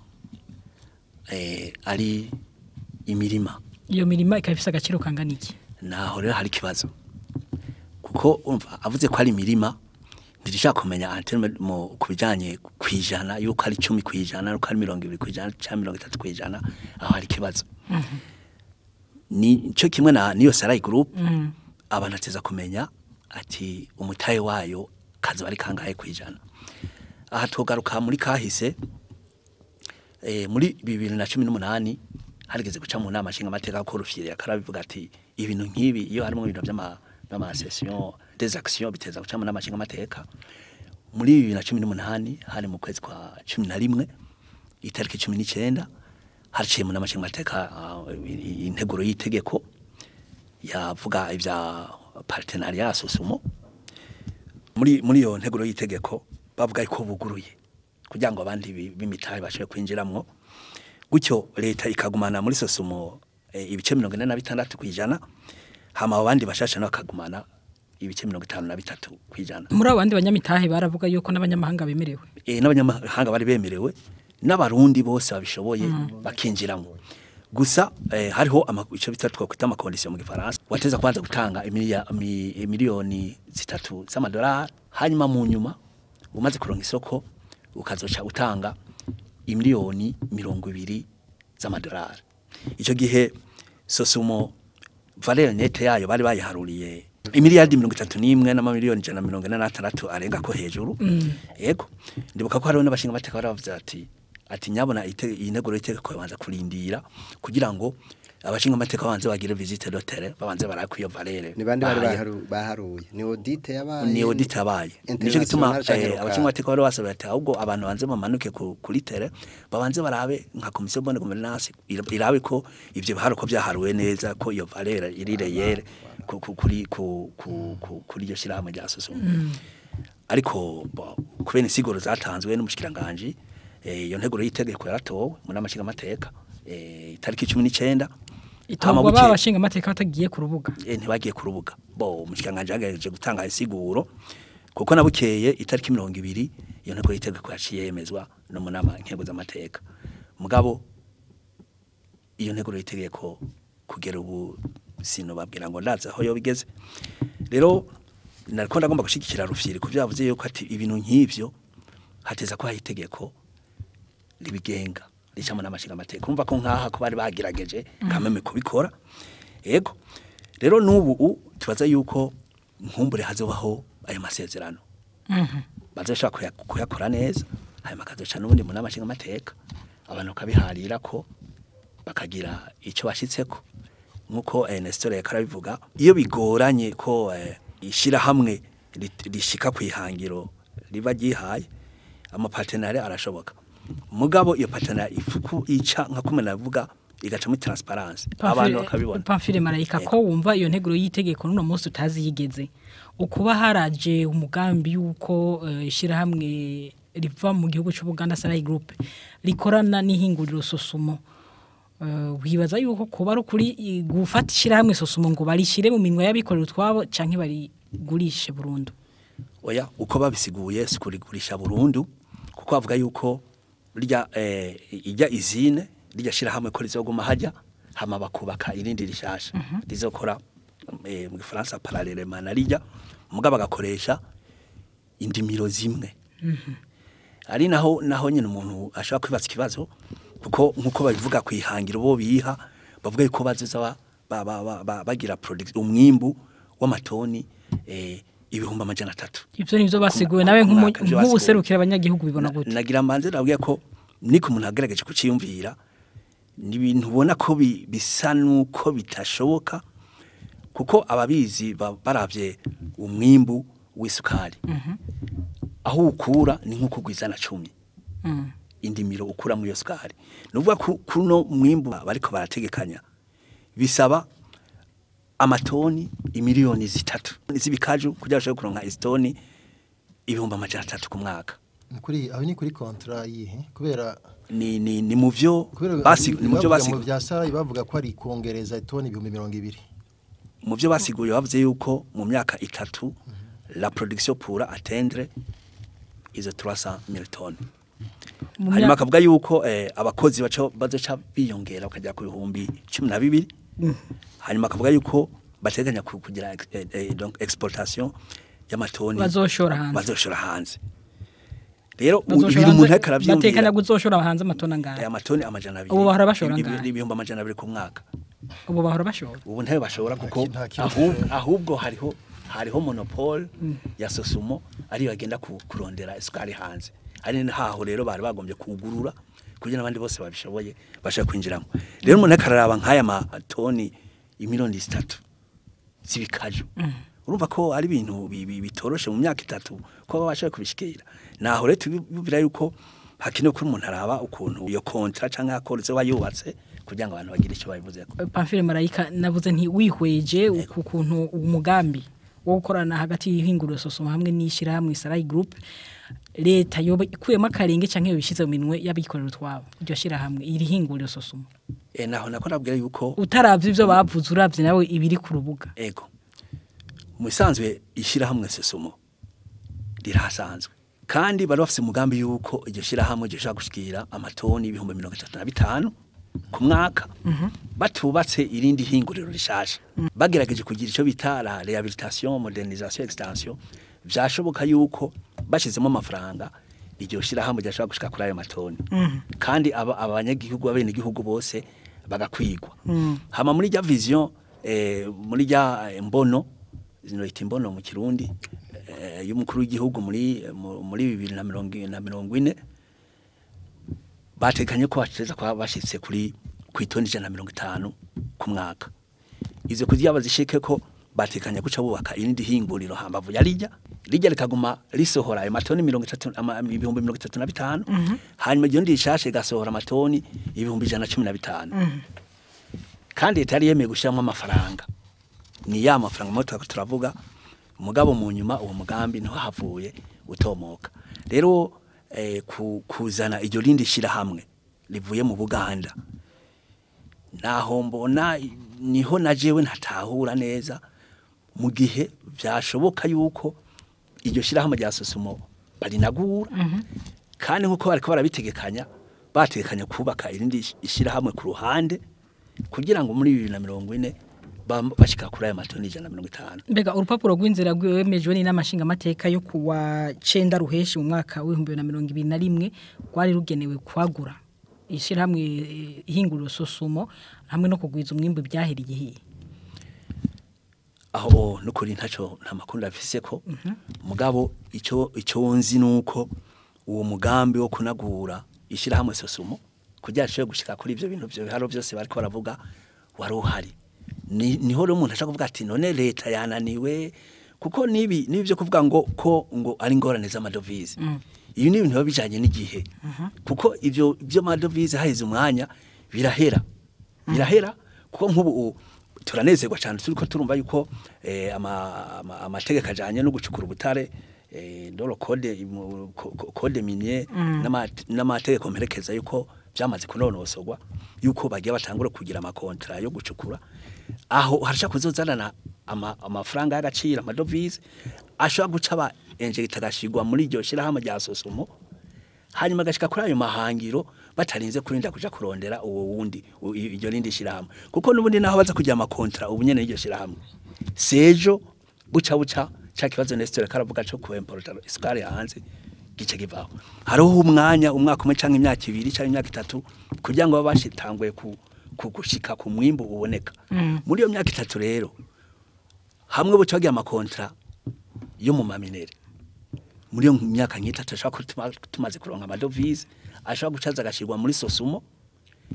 ari imirima. Iyo mirima ikaba ifise agaciro kangana iki? Naho rero hari ikibazo kuko umva avuze ko ari imirima ndirishaka kumenya anterne mu kubijanye kwijana yuko ari 10 kwijana yuko ari 20 kwijana cyangwa 30 kwijana, aho hari ikibazo. Ni cyo kimwe na niyo Sarai Group abantu ateza kumenya ati umutahe wayo kazi bari kangahe kwijana. Aha tugaruka muri kahise muri 2018 harigeze guca mu nama nshinga amateka ko Rufyiri akarabivuga ati ibintu nkibi iyo harimo ibintu by'ama session des actions biteza guca mu nama nshinga amateka. Muri 2018 hari mu kwezi kwa 11 itariki 19 haciye mu nama nshinga amateka integuro y'itegeko yavuga ivya partenariat SOSUMO. Muri iyo nteguro y'itegeko bavuga ko buguruye kugira ngo abandi b'imitahe bashobore kwinjiramwo, gutyo leta ikagumana muri SOSUMO ibice 46 kwijana, hama abandi bashasha bakagumana ibice 53 kwijana. Muri abo bandi banyamitahe baravuga yuko n'abanyamahanga bemerewe. N'abanyamahanga bari bemerewe n'abarundi bose babishoboye bakinjiramo. Gusa hariho ico bita twakwita ama condition mu Gifaransa, wateza kwanza gutanga miliyoni 3 z'amadolari, hanyuma mu nyuma umaze kuronka isoko ukazoca utanga imiliyoni 20 z'amadolari. Ico gihe SOSUMO valeur nette yayo bari bayiharuriye imiliyardi 31 n'amamiliyoni 146 arenga ko hejuru. Yego ndibuka ko hariho n'abashinga amateka baravuze ati nyabona integuro y'itegeko babanza kurindira kugira ngo abashinga amateka babanze bagire visite d'hôtel babanze barakwiyo valeur. Ni bande bari baharuye? Ni audit yabaye. Ni audit yabaye. Nico gituma abashinga amateka bari basabye ati ahubwo abantu banze bamanuke kuri terrain babanze barabe nka commission bonne gouvernance irabe ko ivyo biharuko byaharuwe neza ko iyo valeur iri réelle kuri kuri iyo shirahamwe rya SOSUMO. Ariko kubera insiguro zatanzwe n'umushikiranganje, iyo nteguro y'itegeko yaratowe mu nama nshinga amateka itariki 19 itangwa babashinga amateka batagiye ku rubuga. Ntibagiye ku rubuga. Bo umushikiranganje yagerageje gutanga insiguro kuko nabukeye itariki 20 iyo nteguro y'itegeko yaciye yemezwa no mu nama nkenguza amateka. Mugabo iyo nteguro y'itegeko kugera ubu sino babwira ngo ndaza aho yo bigeze. Rero nariko ndagomba gushigikira Rufyiri ku byavuze yuko ati ibintu nk'ivyo hateza ko hayitegeko libigenga ricamo n'amashinga amateka. Umva ko nkaha ko bari bagerageje kameme kubikora. Yego rero nubu tubaza yuko nkumbure hazobaho ayo masezerano. Bazoshaka kuyakora neza hanyuma kazoca n'ubundi mu nama nshinga amateka abantu kabiharira ko bakagira ico bashitseko. Nkuko Nestor yakarabivuga iyo bigoranye ko ishira hamwe rishika kwihangiro riba gihaye ama partenariat arashoboka. Mugabo iyo partenariat ifuku ica nka kumwe navuga igaca muri transparence abantu bakabibona. Pamphile Marayika, ko wumva iyo nteguro y'itegeko nuno munsi utazi yigeze ukuba haraje umugambi yuko ishira hamwe riva mu gihugu cy'u Buganda Sarai Group rikorana n'ihinguriro Sosumo. Wibaza yuko kuba ari ukuri gufata ishyirahamwe Sosumo ngo barishire mu minwe y'abikorera utwabo canke barigurishe burundu? Oya, uko babisiguye si kurigurisha burundu, kuko bavuga yuko rya ijya izine rijya shirahamwe ko rizoguma hajya hama bakubaka irindi rishasha rizokora mu Gifaransa parallèlement na rijya, mugabo bagakoresha indimiro zimwe. Ari naho nyine umuntu ashobora kwibaza ikibazo, kuko nkuko babivuga kwihangira bo biha bavuga yuko bazoza bagira product umwimbu w'amatoni 300,000. Ivyo nivyo basiguye nawe nk'ubuserukira abanyagihugu bibona gute? Nagira mbanze nabwiye ko niko umuntu agerageje kuciyumvira ni ibintu ubona ko bisa nuko bitashoboka, kuko ababizi baravye umwimbu w'isukari aho ukura ni nkuko gwizana 10 indimiro ukura mu sukari. Nuvuga kuno mwimbu bariko barategekanya bisaba amatoni imiliyoni 3 z'ibikaju kugira bashobore kuronka istoni 300,000 ku mwaka. Kuri aho ni kuri kontra yihe kubera ni muvyo basi ni muvyo basi mu vya Sarai bavuga ko ari kongereza itoni 20,000. Muvyo basiguye bavuze yuko mu myaka 3 la production pourra atteindre izo 300,000 tonnes. Hanyuma akavuga yuko abakozi baco bazoca biyongera bakajya ku 12,000. Hanyuma akavuga yuko bateganya kugira donc exportation y'amatoni bazoshora hanze. Rero ibintu umuntu akaravyumvira batekanya kuzoshora hanze amatoni angahe? Amatoni 200. Ubu bahora bashora angahe? 200,000 ku mwaka. Ubu bahora bashora? Ubu ntayo bashora kuko ahubwo hariho monopole ya Sosumo ari bagenda kurondera isukari hanze. Ari naho rero bari bagombye kugurura kugira n'abandi bose babishoboye bashaka kwinjiramo. Rero umuntu akararaba nk'aya matoni 3,000,000 z'ibikaju. Urumva ko ari ibintu bitoroshe mu myaka 3 ko babasha kubishikira. Naho rero tubibira yuko hakenewe ko umuntu araba ukuntu iyo kontra canke akoreze bayubatse kugira ngo abantu bagire ico babivuzeko. Pamphile Marayika, navuze nti wihweje ukuntu umugambi wo gukorana hagati y'ihinguriro Sosumo hamwe n'ishirahamwe Sarai Group, leta yoba ikuyemo akarenge canke yobishize mu minwe y'abikorera utwabo iryo shirahamwe iri hinguriro Sosumo? Naho nako nabwira yuko utaravye ivyo bavuze uravye nawe ibiri ku rubuga. Ego, musanzwe ishirahamwe Sosumo rirasanzwe kandi bari bafise umugambi yuko iryo shirahamwe rishobora gushikira amatoni 35,000 ku mwaka batubatse irindi hinguriro rishasha. Bagerageje kugira ico bita la rehabilitation, modernisation, extension, vyashoboka yuko bashizemo amafaranga iryo shirahamwe ryashobora gushika kuri ayo matoni. Kandi abanyagihugu abenegihugu bose bagakwigwa. Hama muri rya vision muri rya mbono zino ita imbono mu Kirundi y'umukuru w'igihugu muri 2040 batekanye ko bateza kwa bashitse kuri kwitoni 150 ku mwaka. Izo kugira bazishike ko batekanye guca bubaka irindi hinguriro hambavu ya rijya rikaguma risohora ayo matoni 35,000 hanyuma iyo ndi ishashe gasohora amatoni 115,000. Kandi leta yari yemeye gushiramo amafaranga. Ni ya mafaranga moto turavuga mugabo mu nyuma uwo mugambi ntihavuye utomoka. Rero kuzana iryo rindi shirahamwe rivuye mu Buganda naho mbona niho najewe ntatahura neza mu gihe byashoboka yuko iryo shirahamwe rya Sosumo barinagura. Kandi nkuko bariko barabitegekanya batekanya kubaka irindi ishirahamwe ku ruhande kugira ngo muri 2040 bashika kuri aya matoni 150. Mbega urupapuro rw'inzira rwemejwe n'amashinga amateka yo kuwa 9 ruheshi mu mwaka wa 2021 rwari rugenewe kwagura ishirahamwe ihinguriro Sosumo hamwe no kugwiza umwimbu byahereye hiye? Aho nukuri ntaco nta makuru afise ko mugabo ico nzi nuko uwo mugambi wo kunagura ishirahamwe Sosumo kugira ashobore gushika kuri ivyo bintu byo biharo byose bariko baravuga wari uhari. Niho rero umuntu ashaka kuvuga ati none leta yananiwe, kuko nibi nibyo kuvuga ngo ko ngo ari ingorane z'amadovize. Ibi ni ibintu bijanye n'igihe. Kuko ivyo byo madovize haheze umwanya birahera. Birahera kuko nk'ubu turanezerwa cyane turiko turumva yuko amategeko ajanye no gucukura ubutare dolo code code minier n'amategeko mperekeza yuko byamaze kunonosorwa yuko bagiye batangura kugira amakontra yo gucukura aho harasha kuzozanana amafaranga y'agaciro amadovize ashobora guca ba injecta agashigwa muri iryo shirahamwe rya Sosumo hanyuma agashika kuri ayo mahangiro batarinze kurinda kuja kurondera uwo wundi iryo rindi shirahamwe kuko nubundi naho baza kugira amakontra ubu nyene iryo shirahamwe sejo buca buca ca kibazo Nestor karavuga cyo ku importer isukari hanze gice kivaho hariho umwanya umwaka umwe canke imyaka ibiri canke imyaka itatu kugira ngo babashitanguye ku kugushika ku mwimbu uboneka muri iyo myaka itatu rero hamwe buca bagira amakontra yo mu maminere muri iyo myaka nk'itatu ashobora tumaze kuronka amadovize ashobora gucaza agashirwa muri Sosumo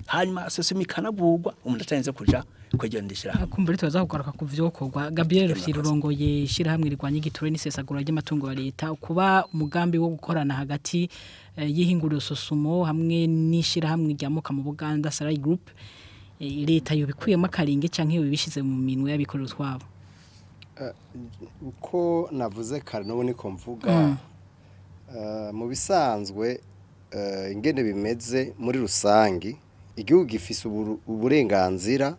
hanyuma Sosumo ikanavugwa umuntu atarinze kuja kwegera ndishirahamwe. Kumbure tuza kugaruka ku vyokorwa. Gabriel Rufyiri ishirahamwe rirwanya igiture n'isesagura ry'amatungo ya leta kuba umugambi wo gukorana hagati y'ihinguriro Sosumo hamwe n'ishirahamwe ryamuka mu Buganda Sarai Group leta yobikuyemo akaringe canke yobishize mu minwe y'abikorera twabo. Uko navuze kare n'ubu niko mvuga mu bisanzwe ingene bimeze muri rusangi igihugu gifise uburenganzira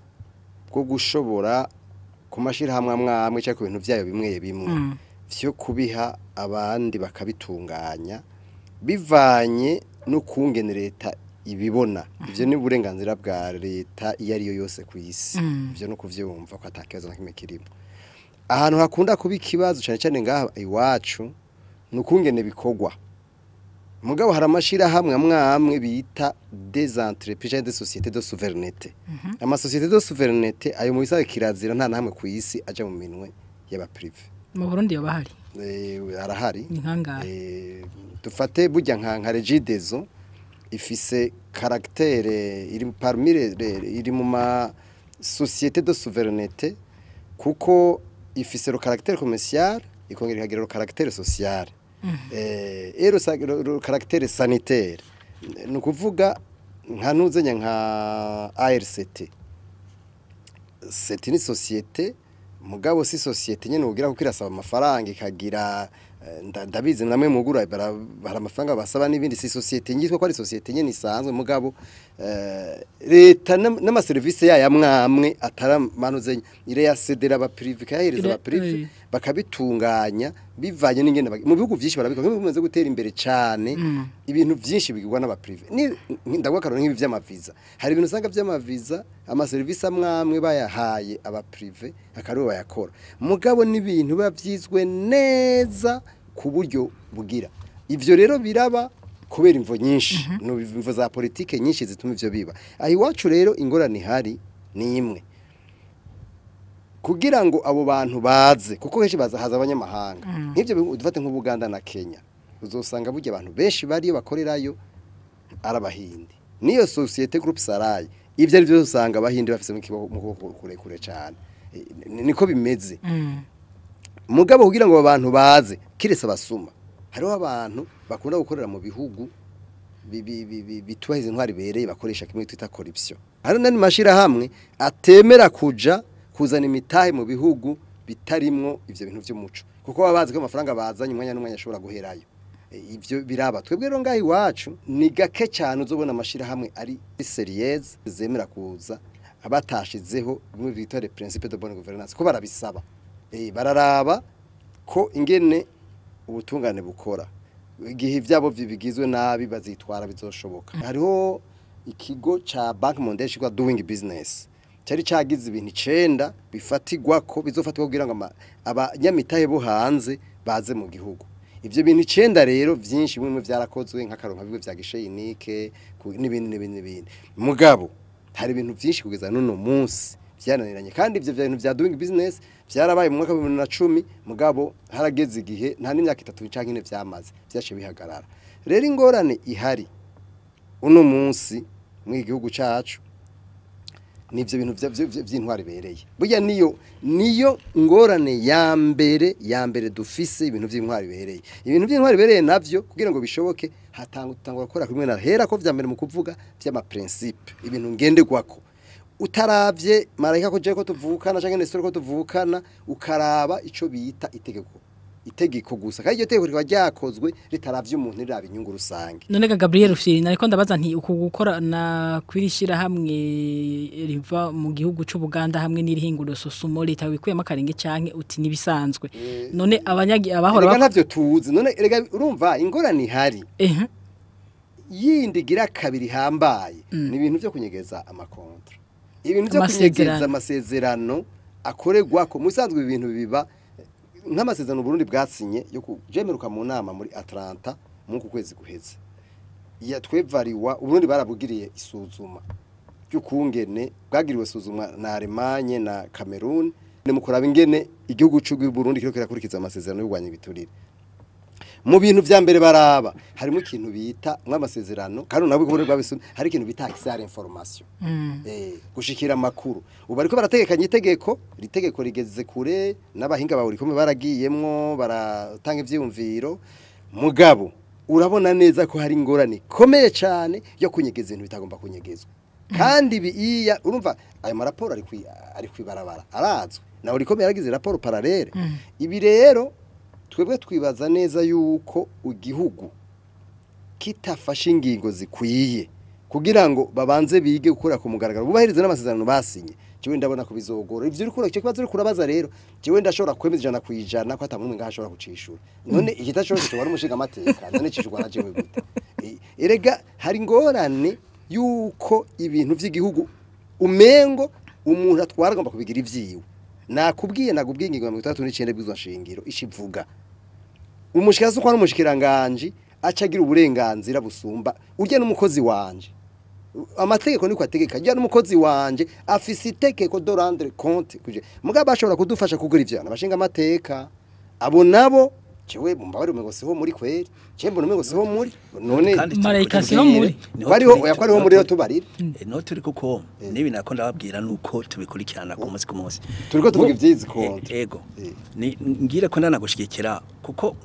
bwo gushobora kumashira hamwe amwe cyangwa ku bintu byayo bimwe bimwe vyo kubiha abandi bakabitunganya bivanye no kungene leta ibibona. Ivyo ni uburenganzira bwa leta iyo ari yo yose ku isi. Ivyo no kuvyumva ko atakibazo na kimwe kirimo. Ahantu hakunda kuba ikibazo cyane cyane ngaha iwacu nukungene bikogwa. Mugabo hari amashirahamwe amwe bita des entreprises des sociétés de souveraineté. Ama sociétés de souveraineté ayo mu bisabe kirazira nta namwe ku isi aja mu minwe y'aba privé. Mu Burundi yo bahari. Arahari. Ni dufate burya nka Regideso ifise caractère iri parmi iri mu ma société de souveraineté kuko ifise le caractère commercial ikongera ikagira le caractère social. Et le caractère sanitaire. Ni ukuvuga nka nuzenya nka ARCT. C'est une société mugabo si société nyene ugira kuko irasaba amafaranga ikagira ndabizi namwe mugura bara amafaranga basaba n'ibindi si société ngitwa ko ari société nyene isanzwe mugabo leta n'ama service yayo amwe ataramanuze ire ya cedera aba privé kahereza aba privé bakabitunganya bivanye n'ingene mu bihugu byinshi barabikora bimaze gutera imbere cyane ibintu byinshi bigirwa n'aba privé ni ndagwa karone nk'ibi by'amaviza hari ibintu usanga by'amaviza ama service amwe bayahaye aba privé akaribo bayakora mugabo n'ibintu bavyizwe neza ku buryo bugira ivyo rero biraba kubera imvo nyinshi no imvo za politike nyinshi zituma ivyo biba aho iwacu rero ingorane ihari ni imwe kugira ngo abo bantu baze kuko kenshi baza haza abanyamahanga nk'ivyo dufate nk'u Buganda na Kenya uzosanga burya abantu benshi bariyo bakorerayo arabahindi niyo société groupe Sarai ivyo ari byo usanga abahindi bafise mu kiboko kurekure cyane niko bimeze mugabo kugira ngo abantu baze kirese basuma hariho abantu bakunda gukorera mu bihugu bitubahiriza intwari bereye bakoresha kimwe twita corruption hari nani mashira hamwe atemera kuja kuzana imitahe mu bihugu bitarimwo ivyo bintu by'umuco kuko babazi ko amafaranga bazanye umwanya n'umwanya ashobora guherayo ivyo biraba twebwe rero ngaho iwacu ni gake cyane uzobona amashira hamwe ari sérieuse zemera kuza abatashizeho bimwe bita les principes de bonne gouvernance ko barabisaba bararaba ko ingene ubutungane bukora igihe ivyabo bigizwe nabi bazitwara bizoshoboka hariho ikigo ca Bank Mondiale citwa Doing Business cyari cagize ibintu 9 bifatigwa ko bizofatwa kugira ngo abanyamitahe bo hanze baze mu gihugu ivyo bintu 9 rero vyinshi bimwe vyarakozwe nk'akaronka bimwe vya gisheyinike n'ibindi n'ibindi mugabo hari ibintu vyinshi kugeza none munsi byananiranye kandi ivyo bintu vya Doing Business byarabaye mu mwaka wa 2010 mugabo harageze igihe nta n'imyaka 3 canke 4 vyamaze vyace bihagarara rero ingorane ihari uno munsi mu gihugu cacu nivyo bintu vy'intwari bereye burya niyo ngorane ya mbere dufise ibintu vy'intwari bereye ibintu vy'intwari bereye navyo kugira ngo bishoboke hatangwa gukora kumwe na hera ko vya mbere mu kuvuga vy'ama principe ibintu ngenderwako utaravye marayika ko je ko tuvukana canke Nestor ko tuvukana ukaraba ico bita itegeko itegeko gusa kandi iryo tegeko rikaba ryakozwe ritaravye umuntu riraba inyungu rusange. None ga Gabriel Rufyiri nariko ndabaza nti uku gukora na kwirishira hamwe riva mu gihugu c'u Buganda hamwe n'irihinguro Sosumo leta wikuyemo akarenge canke uti nibisanzwe none abanyagi abahora erega ntavyo tuzi none erega urumva ingorane ihari yindi gira kabiri hambaye ni ibintu byo kunyegeza amakontra, ibintu byo kunyegeza amasezerano akoregwa ko musanzwe ibintu biba nk'amasezerano Burundi bwasinye yo kujemeruka mu nama muri Atlanta mu kwezi guheze ya twevariwa Burundi barabugiriye isuzuma ry'ukungene bwagiriwe suzumwa na Allemagne na Cameroon ne mukuraba ingene igihugu cy'u Burundi kiriko kirakurikiza amasezerano y'urwanya ibiturire. Mu bintu vya mbere baraba harimo ikintu bita nk'amasezerano kandi nabwo kubone rwabisumye hari ikintu bita accès à l'information, gushikira amakuru. Ubu ariko barategekanye itegeko ritegeko rigeze kure n'abahinga bawe rikome baragiyemwo baratanga ivyiyumviro, mugabo urabona neza ko hari ingorane komeye cyane yo kunyegeza ibintu bitagomba kunyegezwa. Kandi biya urumva ayo maraporo ari kwibarabara arazwe nawe rikome yaragize raporo parallele. Ibi rero twebwe twibaza neza yuko igihugu kitafashe ingingo zikwiye kugira ngo babanze bige gukora ku mugaragaro bubahirize n'amasezerano basinye. Jewe ndabona ko bizogora ivyo uri kura cyo kibazo uri kurabaza rero jewe ndashobora kwemeza 100% ko atamuntu ngaha ashobora kucishura. None igitashobora kucishura umushinga amateka none cishurwa na jewe gute? Erega hari ingorane yuko ibintu vy'igihugu umengo umuntu atwara agomba kubigira ivyiwe. Nakubwiye nagubwiye ingingo ya 39 bw'izwa nshingiro ishivuga umushikazi uko ari umushikiranganje acagira uburenganzira busumba urya n'umukozi wanje. Amategeko niko ategeka urya n'umukozi wanje afise itegeko de rendre compte kuje mugabo bashobora kudufasha kugura ivyo abashinga amateka abo nabo jewe mumbabare umengo siho muri kweri je mbona umengo siho muri none Marayika siho muri kwariho oya kwariho muri tubarira no turi kuko nibi nako ndababwira nuko tubikurikirana ku munsi ku munsi turiko tuvuga ivyizi kontra ego ni ngire ko ndanagushigikira kuko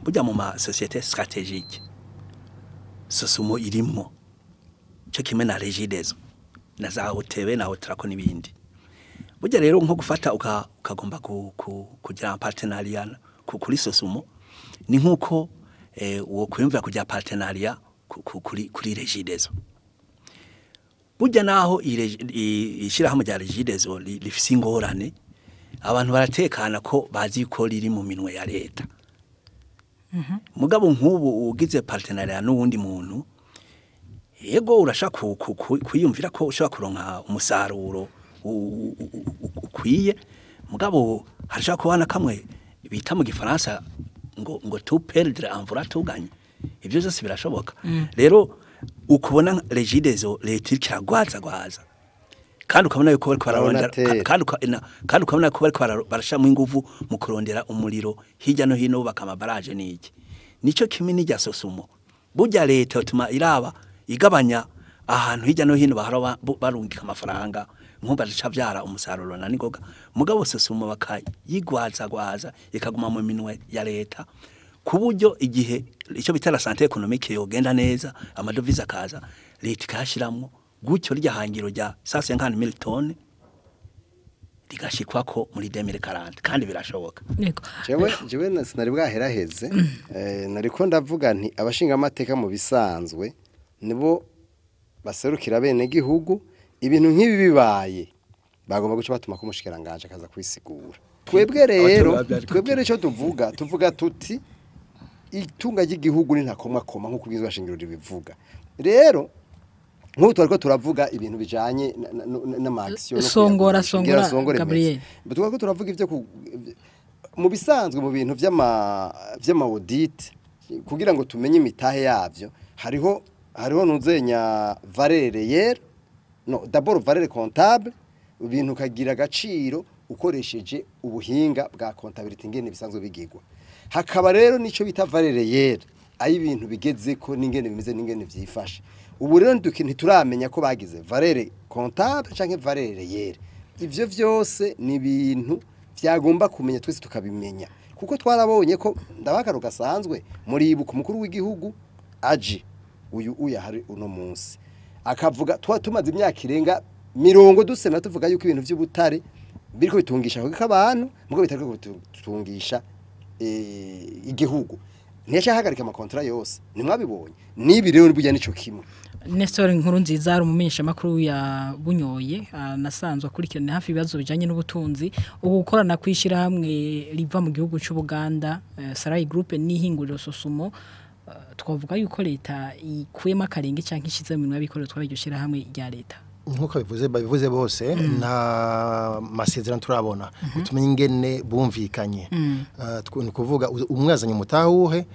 burya mu ma société stratégique Sosumo irimwo cyo kimwe na Regideso na za OTB na Otrako nibindi. Burya rero nko gufata ukagomba kugira partenariat kuri Sosumo ni nkuko uwo kwiyumvira kugira partenariat kuri Regideso. Burya naho ishirahamwe rya Regideso rifise ingorane abantu baratekana ko bazi ko riri mu minwe ya leta. Mugabo nk'ubu ugize partenariat n'uwundi muntu yego urashaka kwiyumvira ko ushaka kuronka umusaruro ukwiye, mugabo harashaka kubana kamwe bita mu gifaransa ngo tout perdre en voulant tout gagner. Ivyo byose birashoboka. Rero ukubona Regideso leta iragwaza gwaza kandi ukabona yuko bariko bararondera kandi ukabona ko bariko barashamo inguvu mu kurondera umuriro hirya no hino baka baraje niki nico kimwe n'irya Sosumo. Burya leta utuma iraba igabanya ahantu hirya no hino bahora barungika amafaranga nkumva rica byara umusaruro na ningoga, mugabo Sosumo bakayigwaza gwaza ikaguma mu minwe ya leta kuburyo igihe icyo bita la santé économique yogenda neza amadovize akaza leta ikashiramwo gutyo rya hangiro rya 150,000 tonnes rigashikwako muri 2040 kandi birashoboka. Yego jewe sinari bwaheraheze nariko ndavuga nti abashinga amateka mu bisanzwe nibo baserukira bene gihugu ibintu nk'ibi bibaye bagomba guca batuma ko umushikiranganje akaza kwisigura. Twebwe rero ico tuvuga tuti itunga ry'igihugu ni ntakomwa koma nkuko ubwizwa shingiro ribivuga. Rero nk'ubu twariko turavuga ibintu bijanye n'ama-action songora Gabriel twariko turavuga ivyo mu bisanzwe mu bintu vy'ama audit kugira ngo tumenye imitahe yavyo hariho nuzenya valeur réelle no d'abord valeur comptable ibintu kagira agaciro ukoresheje ubuhinga bwa comptabilité ingene bisanzwe bigigwa. Hakaba rero nico bita valeur réelle ayi ibintu bigezeko n'ingene bimeze n'ingene vyifashe. Ubu rero ntituramenya ko bagize valeur comptable canke valeur réelle. Ivyo vyose ni ibintu vyagomba kumenya twese tukabimenya kuko twarabonye ko ndabakaro gasanzwe muri ibuka umukuru w'igihugu aje uyu uya hari uno munsi akavuga twa tumaze imyaka irenga mirongo dusema tuvuga yuko ibintu vy'ubutare biriko bitungisha kuko abantu mugo bitariko bitungisha igihugu ntiyashahagarika amakontra yose nimwabibonye nibi rero burya nico kimwe. Nestor Nkurunziza ari umumenyesha makuru ya Bunyoye anasanzwe akurikirana hafi ibibazo bijanye n'ubutunzi ugukorana kwishira hamwe riva mu gihugu cy'u Buganda Sarai Group n'ihinguriro Sosumo twavuga yuko leta ikuyemo akarenge canke ishize mu minwe y'abikorera twabiryo shira hamwe rya leta. Nkuko babivuze bose nta masezerano turabona utumenye ingene bumvikanye ni kuvuga umwe azanye umutahuhe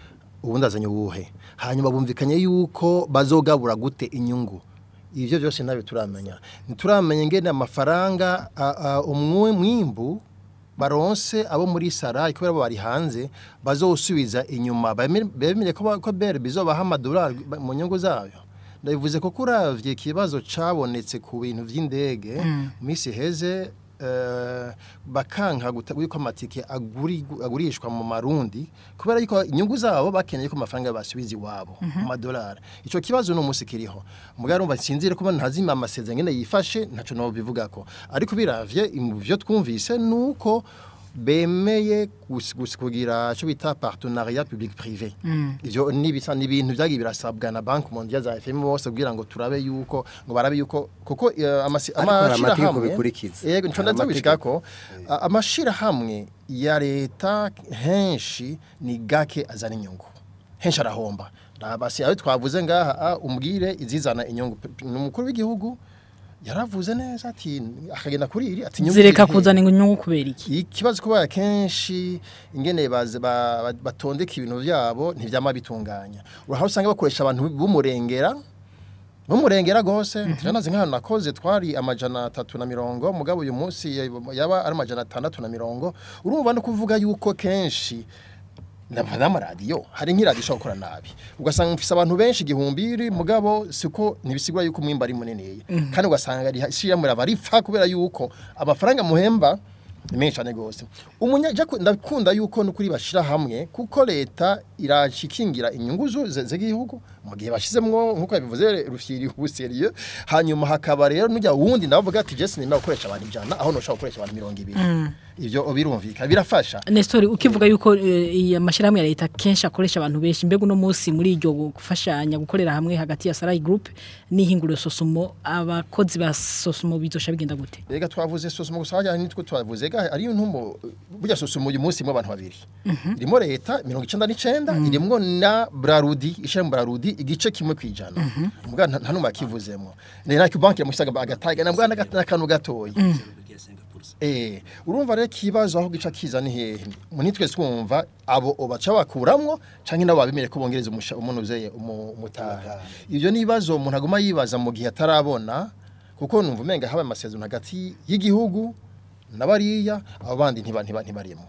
ubundi azanye uwuhe hanyuma bumvikanye yuko bazogabura gute inyungu ivyo byose ntabyo turamenya ntituramenya ingene amafaranga umwe mwimbu baronse abo muri Sarai kubera bo bari hanze bazosubiza inyuma bemeye ko BRB bizobaha amadolari mu nyungu zayo. Ndabivuze ko kuravye ikibazo cabonetse ku bintu vy'indege misi heze bakanka yuko amatike agurishwa mu marundi kubera yuko inyungu zabo bakeneye ko amafaranga basubiza iwabo mu madolari. Ico kibazo no musi kiriho mugabo urumva sinzire kuba ntazima amasezerano ngene yifashe ntaco no bivugako ariko biravye mu byo twumvise nuko bemeye kugira cyo bita partenariat public privé. Ivyo nibisa n'ibintu byagiye birasabwa na Banque Mondiale za FMI bose kugira ngo turabe yuko ngo barabe yuko kuko amashirahamwe bikurikiza. Yego nico ndazobishikako amashirahamwe ya leta henshi ni gake azana inyungu henshi arahomba. Nabasi ayo twavuze ngaha umbwire izizana inyungu umukuru w'igihugu yaravuze neza ati akagenda kuri iri ati inyungu zireka kuzana inyungu kubera iki ikibazo kuba kenshi ingene baze batondeka ibintu byabo ntivyama bitunganya uraho usanga bakoresha abantu b'umurengera gose. Tujanaze nk'ahantu nakoze twari 350 mugabo uyu munsi yaba ari 650 urumva no kuvuga yuko kenshi n'amaradiyo hari nk'iradiyo ishobora gukora nabi ugasanga mfise abantu benshi 1000 mugabo siko ntibisigura yuko umwimba ari munini kandi ugasanga rishyira baripfa kubera yuko amafaranga muhemba ni menshi cyane gose. Ndakunda yuko nukuri bashira hamwe kuko leta irashikingira inyungu z'igihugu mu gihe bashizemwo nkuko yabivuze Rufyiri ubuseriye hanyuma hakaba rero nujya wundi ndavuga ati Jesse nimba gukoresha abantu 100 aho noshaka gukoresha abantu 20 ivyo birumvika birafasha. Nestor ukivuga yuko amashirahamwe ya leta kenshi akoresha abantu benshi mbega uno munsi muri iryo gufashanya gukorera hamwe hagati ya Sarai Group n'ihinguriro Sosumo abakozi ba Sosumo bizosha bigenda gute? Ega twavuze Sosumo gusa hajya nitwe twavuze ega ari ntumo burya Sosumo uyu munsi mu abantu babiri irimo leta 99 irimwo na Brarudi ishyira Brarudi igice kimwe kwijana mbwa nta numa kivuzemo ni na banki yamusaga agataga nabwa n'akantu gatoyi. Urumva rero kibazo aho gica kiza ni hehe muri twese twumva abo obaca bakuramwo canke nabo babimere ko bongereza umuntu uzeye umutaha. Ivyo nibazo umuntu aguma yibaza mu gihe atarabona kuko numva umenga haba amasezerano hagati y'igihugu nabariya abo bandi ntibarimo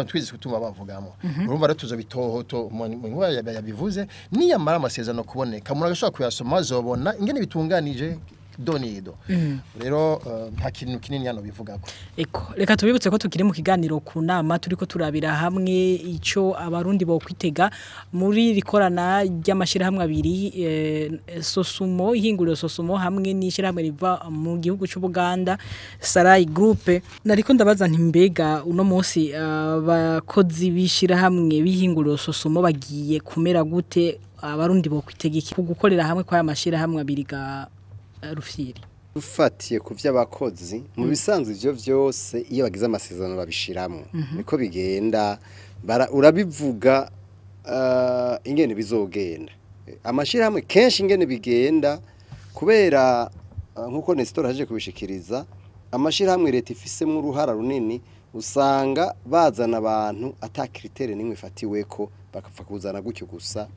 twese kutuma bavugamo. Urumva rero tuzobitohoto mu yabivuze niyamara amasezerano kuboneka umuntu agashobora kuyasoma azobona ingene bitunganije donido. Rero nta kintu kinini hano bivugako. Eko reka tubibutse ko tukiri mu kiganiro ku nama turiko turabira hamwe ico abarundi bo kwitega muri rikorana ry'amashirahamwe abiri Sosumo ihinguriro Sosumo hamwe n'ishirahamwe riva mu gihugu cy'u Buganda Sarai Group. Nariko ndabaza nti mbega uno munsi abakozi b'ishirahamwe b'ihinguriro Sosumo bagiye kumera gute abarundi bo kwitega iki gukorera hamwe kwa y'amashirahamwe abiri ga Rufyiri? Ufatiye ku vy'abakozi mu bisanzwe ivyo vyose iyo bagize amasezerano babishiramo niko bigenda urabivuga ingene bizogenda amashirahamwe kenshi ingene bigenda kubera nkuko Nestor aje kubishikiriza amashirahamwe leta ifisemo uruhara runini usanga bazana abantu ata critère nimwe ifatiweko bakapfa kuzana gutyo gusa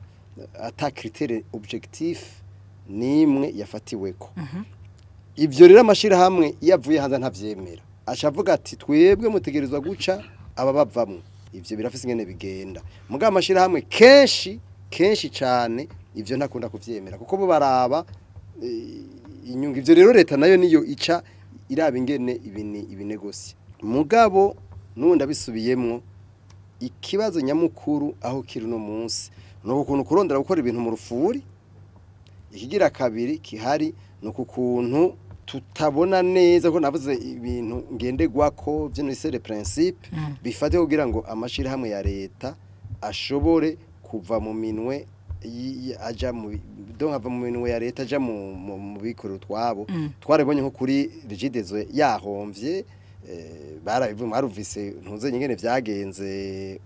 ata critère objectif nimwe yafatiweko. Ivyo rero amashirahamwe yavuye hanze ntavyemera acavuga ati twebwe mutegerezwa guca aba bavamwe. Ivyo birafise ingene bigenda mugabo amashirahamwe kenshi kenshi cyane ivyo ntakunda kuvyemera kuko bo baraba inyungu. Ivyo rero leta nayo niyo ica iraba ingene ibinegosi mugabo nundi abisubiyemwo ikibazo nyamukuru aho kiri no munsi no ukuntu kurondera gukora ibintu mu rufuri. Ikigira kabiri kihari no kukuntu tutabona neza ko navuze ibintu ngenderwako vy'inise le principe bifate kugira ngo amashirahamwe ya leta ashobore kuva mu minwe aja mu donc ava mu minwe ya leta aja mu bikorera twabo. Twarabonye nko kuri Regideso yahomvye, barabivuze maruvise ntuze nyingene vyagenze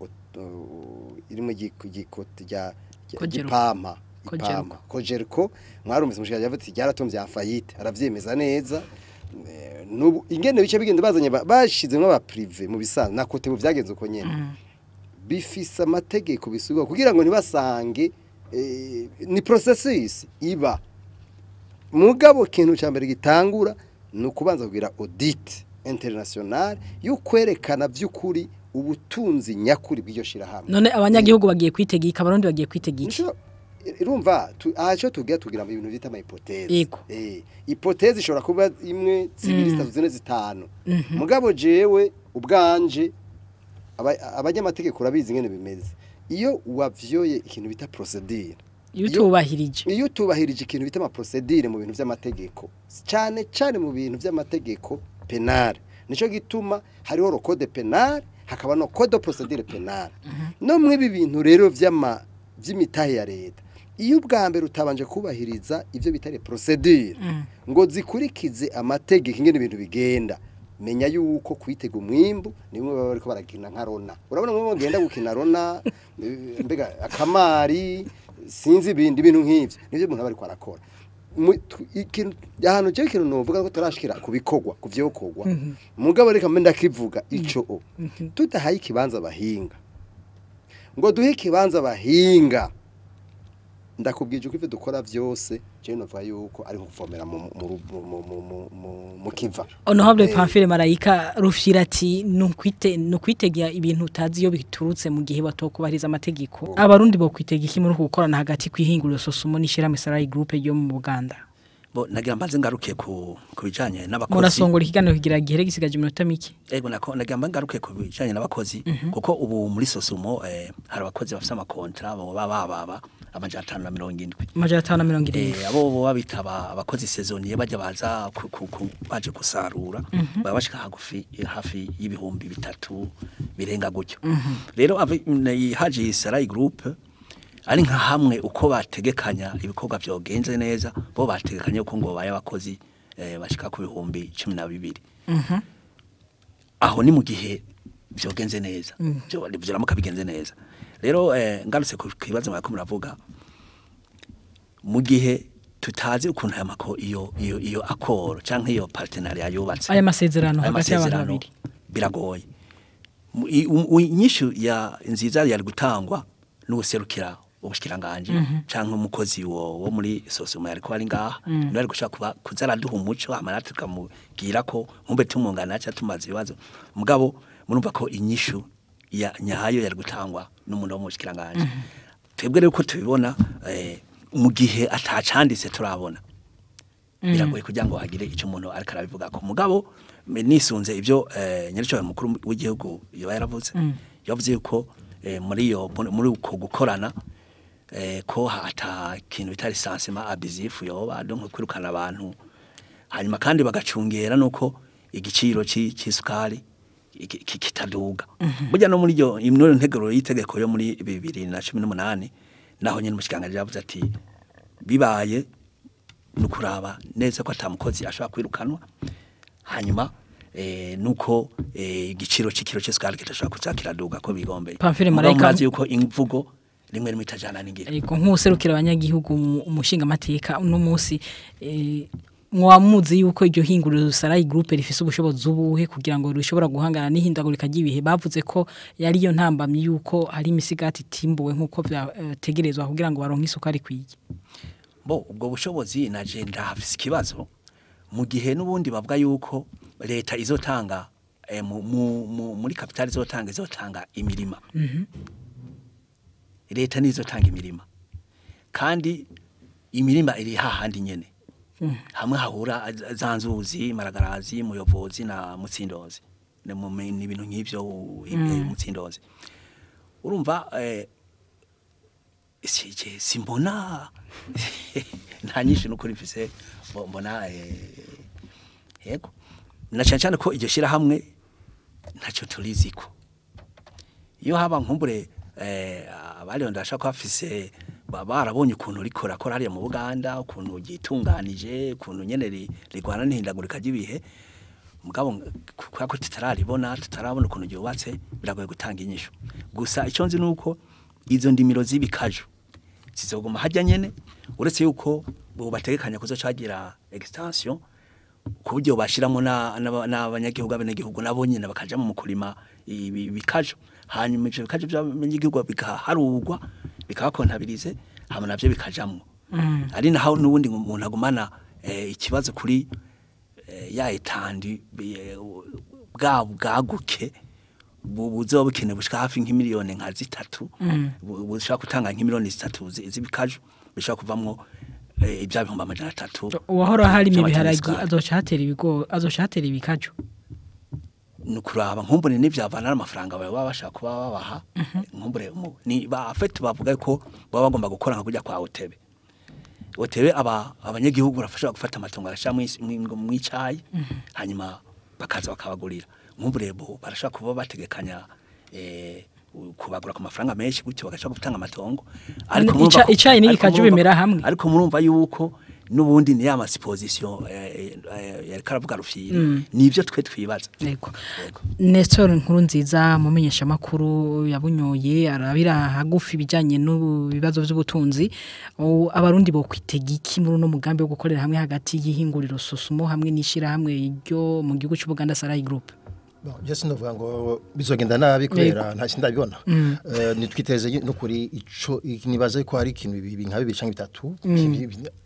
iri mu gikoti rya Ipama Cogerco mwarumvise mushika yavuze ati ryaratomvye afayite aravyemeza neza. Nubu ingene bice bigende bazanye bashizemwe aba privé mu bisanzwe na kote buvyagenze uko nyene bifise amategeko bisubwa kugira ngo ntibasange ni processus iba mugabo. Kintu ca mbere gitangura ni ukubanza kugira audit international yo kwerekana vy'ukuri ubutunzi nyakuri bw'iryo shirahamwe. None abanyagihugu bagiye kwitega iki, abarundi bagiye kwitega iki? Irumva aho tugiye tugira mu bintu bita ama hypothèse. Hypothèse ishobora kuba imwe, zibiri, zitatu, zine, zitanu. Mugabo jewe ubwanje abanyamategeko urabizi ngene bimeze. Iyo wavyoye ikintu bita procedure, iyo utubahirije ikintu bita ama procedure mu bintu vy'amategeko, cyane cyane mu bintu vy'amategeko penal, nico gituma hariho le code penal hakaba no code de procédure pénale. No mwibi bintu rero vy'imitahe ya leta, iyo ubwa mbere utabanje kubahiriza ivyo bitare procédure ngo zikurikize amategeko ingene ibintu bigenda, menya yuko kwitega umwimbu nimwe baba bariko barakina nka rona. Urabona mwe bagenda gukina rona mbega akamari sinzi ibindi bintu nk'ivyo nivyo umuntu aba ariko arakora. Ahantu je ikintu novuga ko turashikira kubikogwa kuvyokogwa mugabo reka mbe ndakivuga ico tudahaye ikibanza bahinga ngo duhe ikibanza bahinga, ndakubwije uko ivyo dukora vyose je novuga yuko ari kuvomera mu kiva. Honorable Pamphile Marayika Rufyiri ati nukwitegera ibintu utazi iyo biturutse mu gihe batokubahiriza amategeko. Abarundi bo kwitega iki muri gukorana hagati kwihinguriro Sosumo n'ishirahamwe Sarai Group yo mu Buganda? Bo nagira mbanze ngaruke ku bijanye n'abakozi. Murasongora ikiganiro kigira gihere gisigaje iminota mike. Ego nako nagira mbanze ngaruke ku bijanye n'abakozi kuko ubu muri Sosumo hari abakozi bafite amakontra bo baba 570. 570. Abo bo babitaba abakozi saisonnier bajya baza baje gusarura baba bashika hagufi hafi y'ibihumbi 3 birenga gutyo. Rero haje Sarai Group ari nka hamwe uko bategekanya ibikorwa byogenze neza, bo bategekanye uko ngo baye abakozi bashika ku bihumbi 12. Aho ni mu gihe byogenze neza, byo byaramuka bigenze neza. Rero ngarutse ku kibazo mwako muravuga, mu gihe tutazi ukuntu aya mako iyo akoro canke iyo partenariat yubatse, aya masezerano hagati y'abantu babiri biragoye. Inyishu ya nziza yari gutangwa n'userukira ubushikiranganje canke umukozi wo muri Sosumo yariko ari ngaha, niwe ari gushaka kuba kuzaraduha umuco amara tukamubwira ko nkumbe tumungana aca tumaze ibibazo. Mugabo murumva ko inyishu ya nyayo yari gutangwa n'umuntu wo mu bushikiranganje. Twebwe rero ko tubibona mu gihe atacanditse turabona biragoye kugira ngo hagire ico umuntu ariko arabivuga ko. Mugabo nisunze ivyo nyirico mukuru w'igihugu yoba yaravuze, yavuze yuko muri muri uko gukorana ko hata kintu bitari licenciement abusif yoba, donc kwirukana abantu, hanyuma kandi bagacungera nuko igiciro c'isukari kitaduga. Burya no muri yo imnoro nteguro y'itegeko yo muri 2018 naho nyene umushikanganje yavuze ati bibaye nukuraba neza ko atamukozi ashobora kwirukanwa, hanyuma nuko igiciro c'ikiro c'isukari kitashobora kuza kiraduga ko bigombeye. Pamphile Marayika yuko imvugo rimwe rimwe itajana n'ingiro. Ariko nk'userukira abanyagihugu umushinga amateka uno munsi mwamuzi yuko iryo hinguriro Sarai Group rifise ubushobozi ubuhe kugira ngo rishobora guhangana n'ihindagurika ry'ibihe? Bavuze ko yari yo ntambamyi yuko hari imisigati itimbuwe nkuko byategerezwa kugira ngo baronke isukari ikwiye. Bo ubwo bushobozi naje ndahafise ikibazo mu gihe n'ubundi bavuga yuko leta izotanga muri capital izotanga imirima. Leta nizotanga imirima kandi imirima iri hahandi nyene hamwe hahura zanzuzi Maragarazi, Muyovozi na Mutsindozi, ni ibintu nk'ivyo Mutsindozi. Urumva simbona nta nyinshi nukuri mfise mbona Yego, na cyane cyane ko iryo shirahamwe ntacyo turiziko. Iyo haba nkumbure abariyo ndashaka ko afise barabonye ukuntu rikora kora hariya mu Buganda, ukuntu gitunganije, ukuntu nyene rigwana n'ihindagurika ry'ibihe, mugabo kubera ko tutararibona, tutarabona ukuntu ryubatse, biragoye gutanga inyishu. Gusa icyo nzi nuko izo ndimiro z'ibikaju zizoguma hajya nyene, uretse yuko bo bategekanya kuzocagira extension ku buryo bashiramo n'abanyagihugu, abenegihugu nabo nyene bakaja mu kurima ibikaju, hanyuma ivyo bikaju by'abanyagihugu bikaharugwa bikabakontabirize, hama navyo bikajamwo. Ari naho n'ubundi umuntu agumana ikibazo kuri ya etandi bwa bwaguke buzoba bukene bushika hafi nk'imiliyoni nka 3, bushaka gutanga nk'imiliyoni 3 z'ibikaju, bishaka kuvamwo ibya 300,000. Uwahora hari imibiharagi azoca hatera ibigo, azoca hatera ibikaju. Nukuraba nkumbure n'ivyavana n'amafaranga bawe baba bashaka kuba babaha, nkumbure ni ba afete bavuga ko baba bagomba gukora nka kujya kwa Otebe. Otebe aba abanyagihugu barafasha gufata amatongo arasha mwicayi, hanyuma bakaza bakabagurira. Nkumbure bo barashaka kuba bategekanya kubagura ku mafaranga menshi gutyo bagashaka gutanga amatongo. Ariko icayi n'ibikaju bimera hamwe. Ariko murumva yuko nubundi ni ya supposition yari karavuga Rufyiri, nivyo twe twibaza. Yego. Nestor Nkurunziza mumenyesha makuru yabunyoye arabira hagufi ibijanye n'ibibazo by'ubutunzi, abarundi bo kwitega iki muri no mugambi wo gukorera hamwe hagati y'ihinguriro Sosumo hamwe n'ishira hamwe ryo mu gihugu cy'Ubuganda Sarai Group? Bon, je sinovuga ngo bizogenda nabi kubera nta sindabibona. Nitwiteze no kuri ico nibaza ko hari ikintu bibi nka bibiri canke bitatu.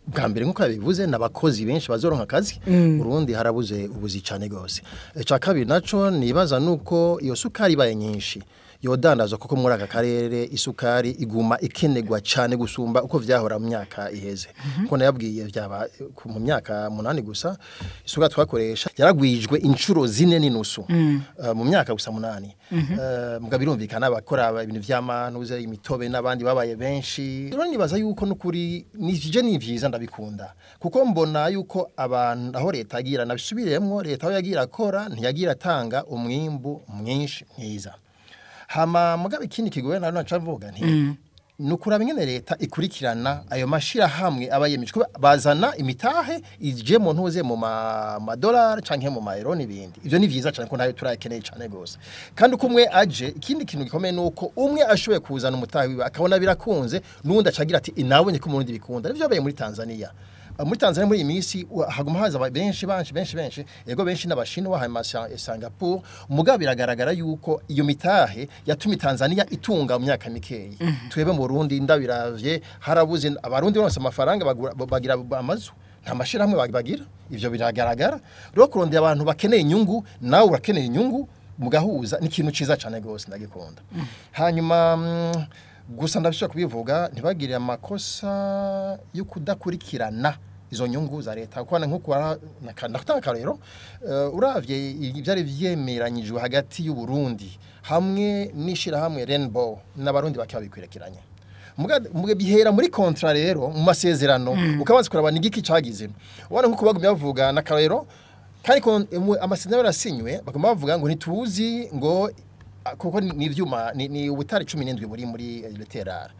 Bwa mbere nkuko yabivuze nabakozi benshi bazoronka akazi. Burundi harabuze ubuzi cyane gose. Ica kabiri naco nibaza nuko iyo sukari ibaye nyinshi yodandazwa, kuko muri aka karere isukari iguma ikenerwa cyane gusumba uko vyahora mu myaka iheze. Kuko nayabwiye byaba mu myaka 8 gusa isukari twakoresha yaragwijwe inshuro 4.5 mu myaka gusa 8. Muga birumvikana abakora ibintu vy'amantuze imitobe n'abandi babaye benshi. Rero nibaza yuko nukuri nije ni vyiza ndabikunda, kuko mbona yuko abantu aho leta agira nabisubiremwo, leta aho yagira akora ntiyagira atanga umwimbu mwinshi mwiza. Hama mugabe ikindi kigoye na none mvuga nti nukura ingene leta ikurikirana ayo mashira hamwe abayemije bazana imitahe ije mu ntuze mu madolari canke mu maero n'ibindi. Ivyo ni vyiza cyane ko nayo turakeneye cyane gose. Kandi uko umwe aje, ikindi kintu gikomeye nuko umwe ashoboye kuzana umutahe wiwe akabona birakunze, nundi acagira ati inabonye ko murundi bikunda. Nivyo yabaye muri Tanzania. Muri Tanzania muri imisi haguma haza benshi benshi benshi benshi, yego benshi n'abashinwa hanyuma Singapore. Mugabo biragaragara yuko iyo mitahe yatumye Tanzania itunga mu myaka mikeyi. Twebwe mu Burundi ndabiravye harabuze abarundi bose amafaranga bagira amazu, nta mashirahamwe bagira. Ivyo biragaragara. Rero kurondera abantu bakeneye inyungu, nawe urakeneye inyungu, mugahuza ni ikintu ciza cyane gose ndagikunda. Hanyuma gusa ndabishaka kubivuga ntibagire amakosa yo kudakurikirana izo nyungu za leta, kuko nkuko nakanda rero uravye ibyari vyemeranyijwe hagati y'u Burundi hamwe nishira hamwe Rainbow n'abarundi bakabikwirakiranya. Muga bihera muri kontra rero mu masezerano, ukabanza kuraba nigiki cagize. Ubona nkuko bagumye bavuga na karero kandi amasezerano yarasinywe baguma bavuga ngo ntituzi ngo kuko ni ivyuma ni ubutare 17 buri muri leterara.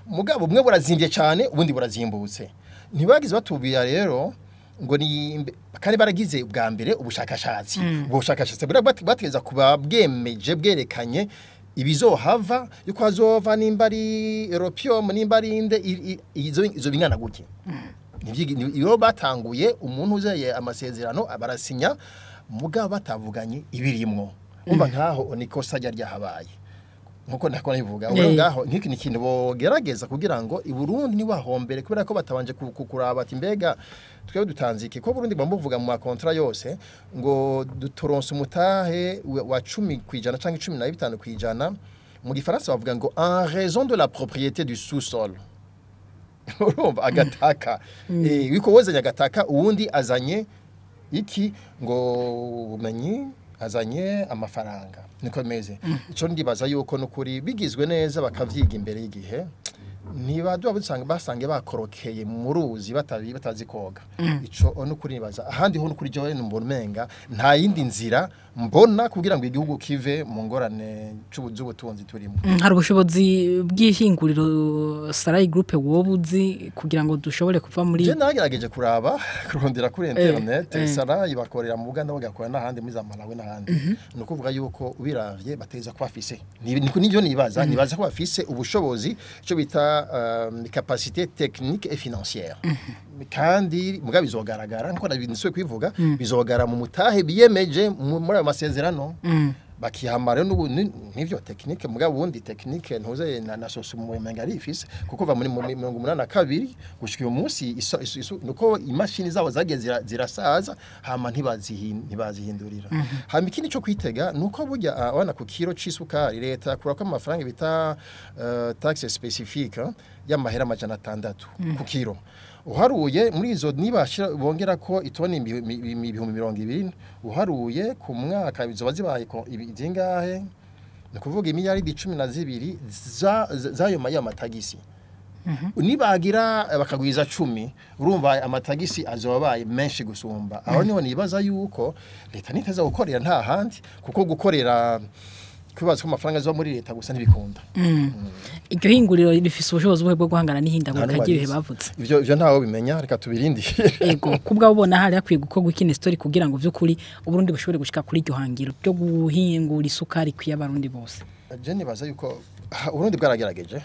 Mugabo bumwe burazimbye cyane ubundi burazimbutse. Ntibagize batubira rero ngo ni kandi baragize ubwa mbere ubushakashatsi. Ubwo bushakashatsi bategeza kuba bwemeje bwerekanye ibizohava yuko hazova nimba ari europium nimba ari inde izo bingana gutya. Iyo batanguye umuntu uzeye amasezerano abarasinya mugabo batavuganye ibirimwo. Umva nkaho nikosa ryahabaye. Nkuko ndakora nivuga ubu ngaho nk'iki ni kintu bogerageza kugira ngo i Burundi ni wahombere, kubera ko batabanje kukuraba ati mbega twebwe dutanze iki, ko Burundi bamuvuga mu makontra yose ngo dutoronse umutahe wa 10% canke 15%. Mu gifaransa bavuga ngo en raison de la propriété du sous-sol. Urumva agataka wiko wozanye agataka uwundi azanye iki ngo ubumenyi azanye amafaranga niko meze. Ico ndibaza yuko nukuri bigizwe neza bakavyiga imbere y'igihe Ntibaduha usanga basange bakorokeye mu ruzi batazi koga. Ico no kuri nibaza ahandi ho no kuri jewe mbona umenga nta yindi nzira mbona kugira ngo igihugu kive mu ngorane z'ubutunzi turimo. Hari ubushobozi bw'ihinguriro Sarayi Group wobuzi kugira ngo dushobore kuva muri Je nagerageje kuraba kurondera kuri internet. Sarayi bakorera mu Buganda, bagakora n'ahandi muri za Malawi n'ahandi. Ni ukuvuga yuko ubiravye bateza kuba bafise, nivyo nibaza, nibaza ko bafise ubushobozi, ico bita capacité technique et financière. Kandi muga bizogaragara nkuko nabinsuye kwivuga, bizogara mu mutahe biyemeje muri ayo masezerano bakihamara n'ubu n'ivyo technique. Muga bundi technique ntuze na SOSUMO umenga ari ifise, kuko va muri 82 gushika uyu munsi nuko imashini zabo zagiye zirasaza, hama ntibazihindurira. Hama ikindi cyo kwitega nuko burya abana ku kiro c'isukari leta yakura ko amafaranga bita taxe spécifique y'amahera 600 ku kiro. Uharuye muri izo nibashira bongera ko itoni 20,000, uharuye ku mwaka bizoba zibaye ko zingahe? Ni ukuvuga imiliyaridi 12 z'ayo matagisi. Nibagira bakagwiza 10, urumva amatagisi azoba abaye menshi gusumba. Aho niho nibaza yuko leta niteza gukorera nta handi, kuko gukorera kwibaza ko amafaranga azoba muri leta gusa ntibikunda. Iryo hinguriro rifise ubushobozi buhe bwo guhangana n'ihindagurika ry'ibihe bavutse? Ivyo ntawe bimenya, reka tubirindire. Ego, kubwa ubona hari hakwiye gukorwa iki story kugira ngo vy'ukuri Uburundi bushobore gushika kuri iryo hangiro ryo guhingura isukari kwiye abarundi bose? Je nibaza yuko Uburundi bwaragerageje,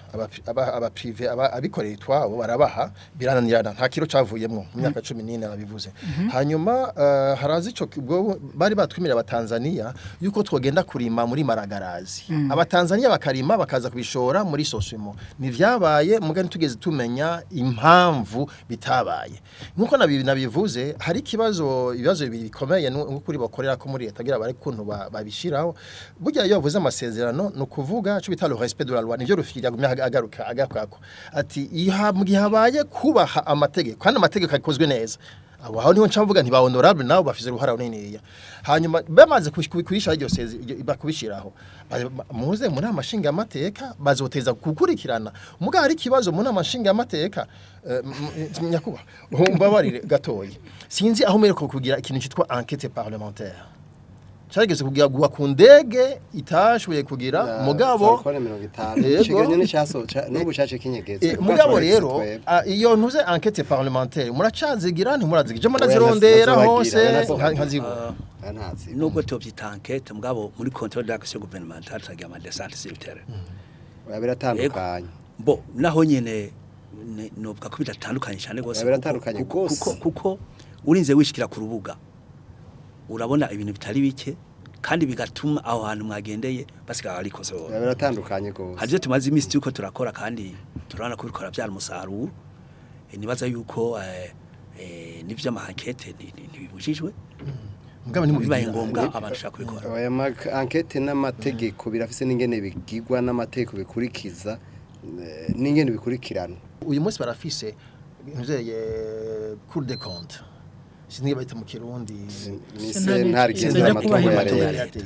aba privé, abikorera itwabo barabaha, birananirana, nta kiro cavuyemwo mu myaka 14 arabivuze. Hanyuma harazi ico ubwo bari batwimira abatanzania yuko twogenda kurima muri Maragarazi, abatanzania bakarima bakaza kubishora muri SOSUMO. Ntivyabaye, muga ntitugeze tumenya impamvu bitabaye. Nkuko nabivuze, hari ikibazo, ibibazo bibiri bikomeye nk'ukuri bakorera ko muri leta kugira bari kuntu babishiraho. Burya iyo bavuze amasezerano ni ukuvuga ico bita le respect de la loi, nivyo Rufyiri yagumye agaruka agakako ati iyo mu gihe habaye kubaha amategeko kandi amategeko akozwe neza. Abo aho niho nca mvuga nti ba honorable nabo bafise uruhara runiniya. Hanyuma bamaze kurisha iryo bakubishiraho, muze muri amashinga amateka bazoteza gukurikirana. Muga hari ikibazo muri amashinga amateka, nyakuba umbabarire gatoyi, sinzi aho mwereko kugira ikintu citwa enquête parlementaire cyarigeze kugira gwa ku ndege itashoboye kugira mugabo Falcon 50 Yego. Ikiganiro n'icyasohoka n'ubu cace kinyegeze. Mugabo rero iyo ntuze enquête parlementaire muracazigira, ntimurazigira? Je murazirondera hose nkazibura. Ntazi. Nubwo tubyita enquête, mugabo muri contrôle d'action gouvernementale turagira ama descente sur le terrain. Oya, biratandukanye. Bo naho nyene novuga ko bidatandukanye cyane gose. Oya, biratandukanye gose. Kuko urinze wishikira ku rubuga urabona ibintu bitari bike, kandi bigatuma aho hantu mwagendeye basigara barikosora. Oya, biratandukanye gose. Hari ibyo tumaze iminsi turiko turakora kandi turabona ko bikora byara umusaruro. Nibaza yuko n'ivyo ama enquête ntibibujijwe, Mugabo ni bibaye ngombwa abantu bashaka kubikora. Oya, enquête n'amategeko birafise n'ingene bigigwa n'amategeko bikurikiza, n'ingene bikurikirana. Uyu munsi barafise ntuzeye Cour des comptes, sinzi bayita mu Kirundi. Ni sentare igenzura Sinari amatungo ya kubaha leta.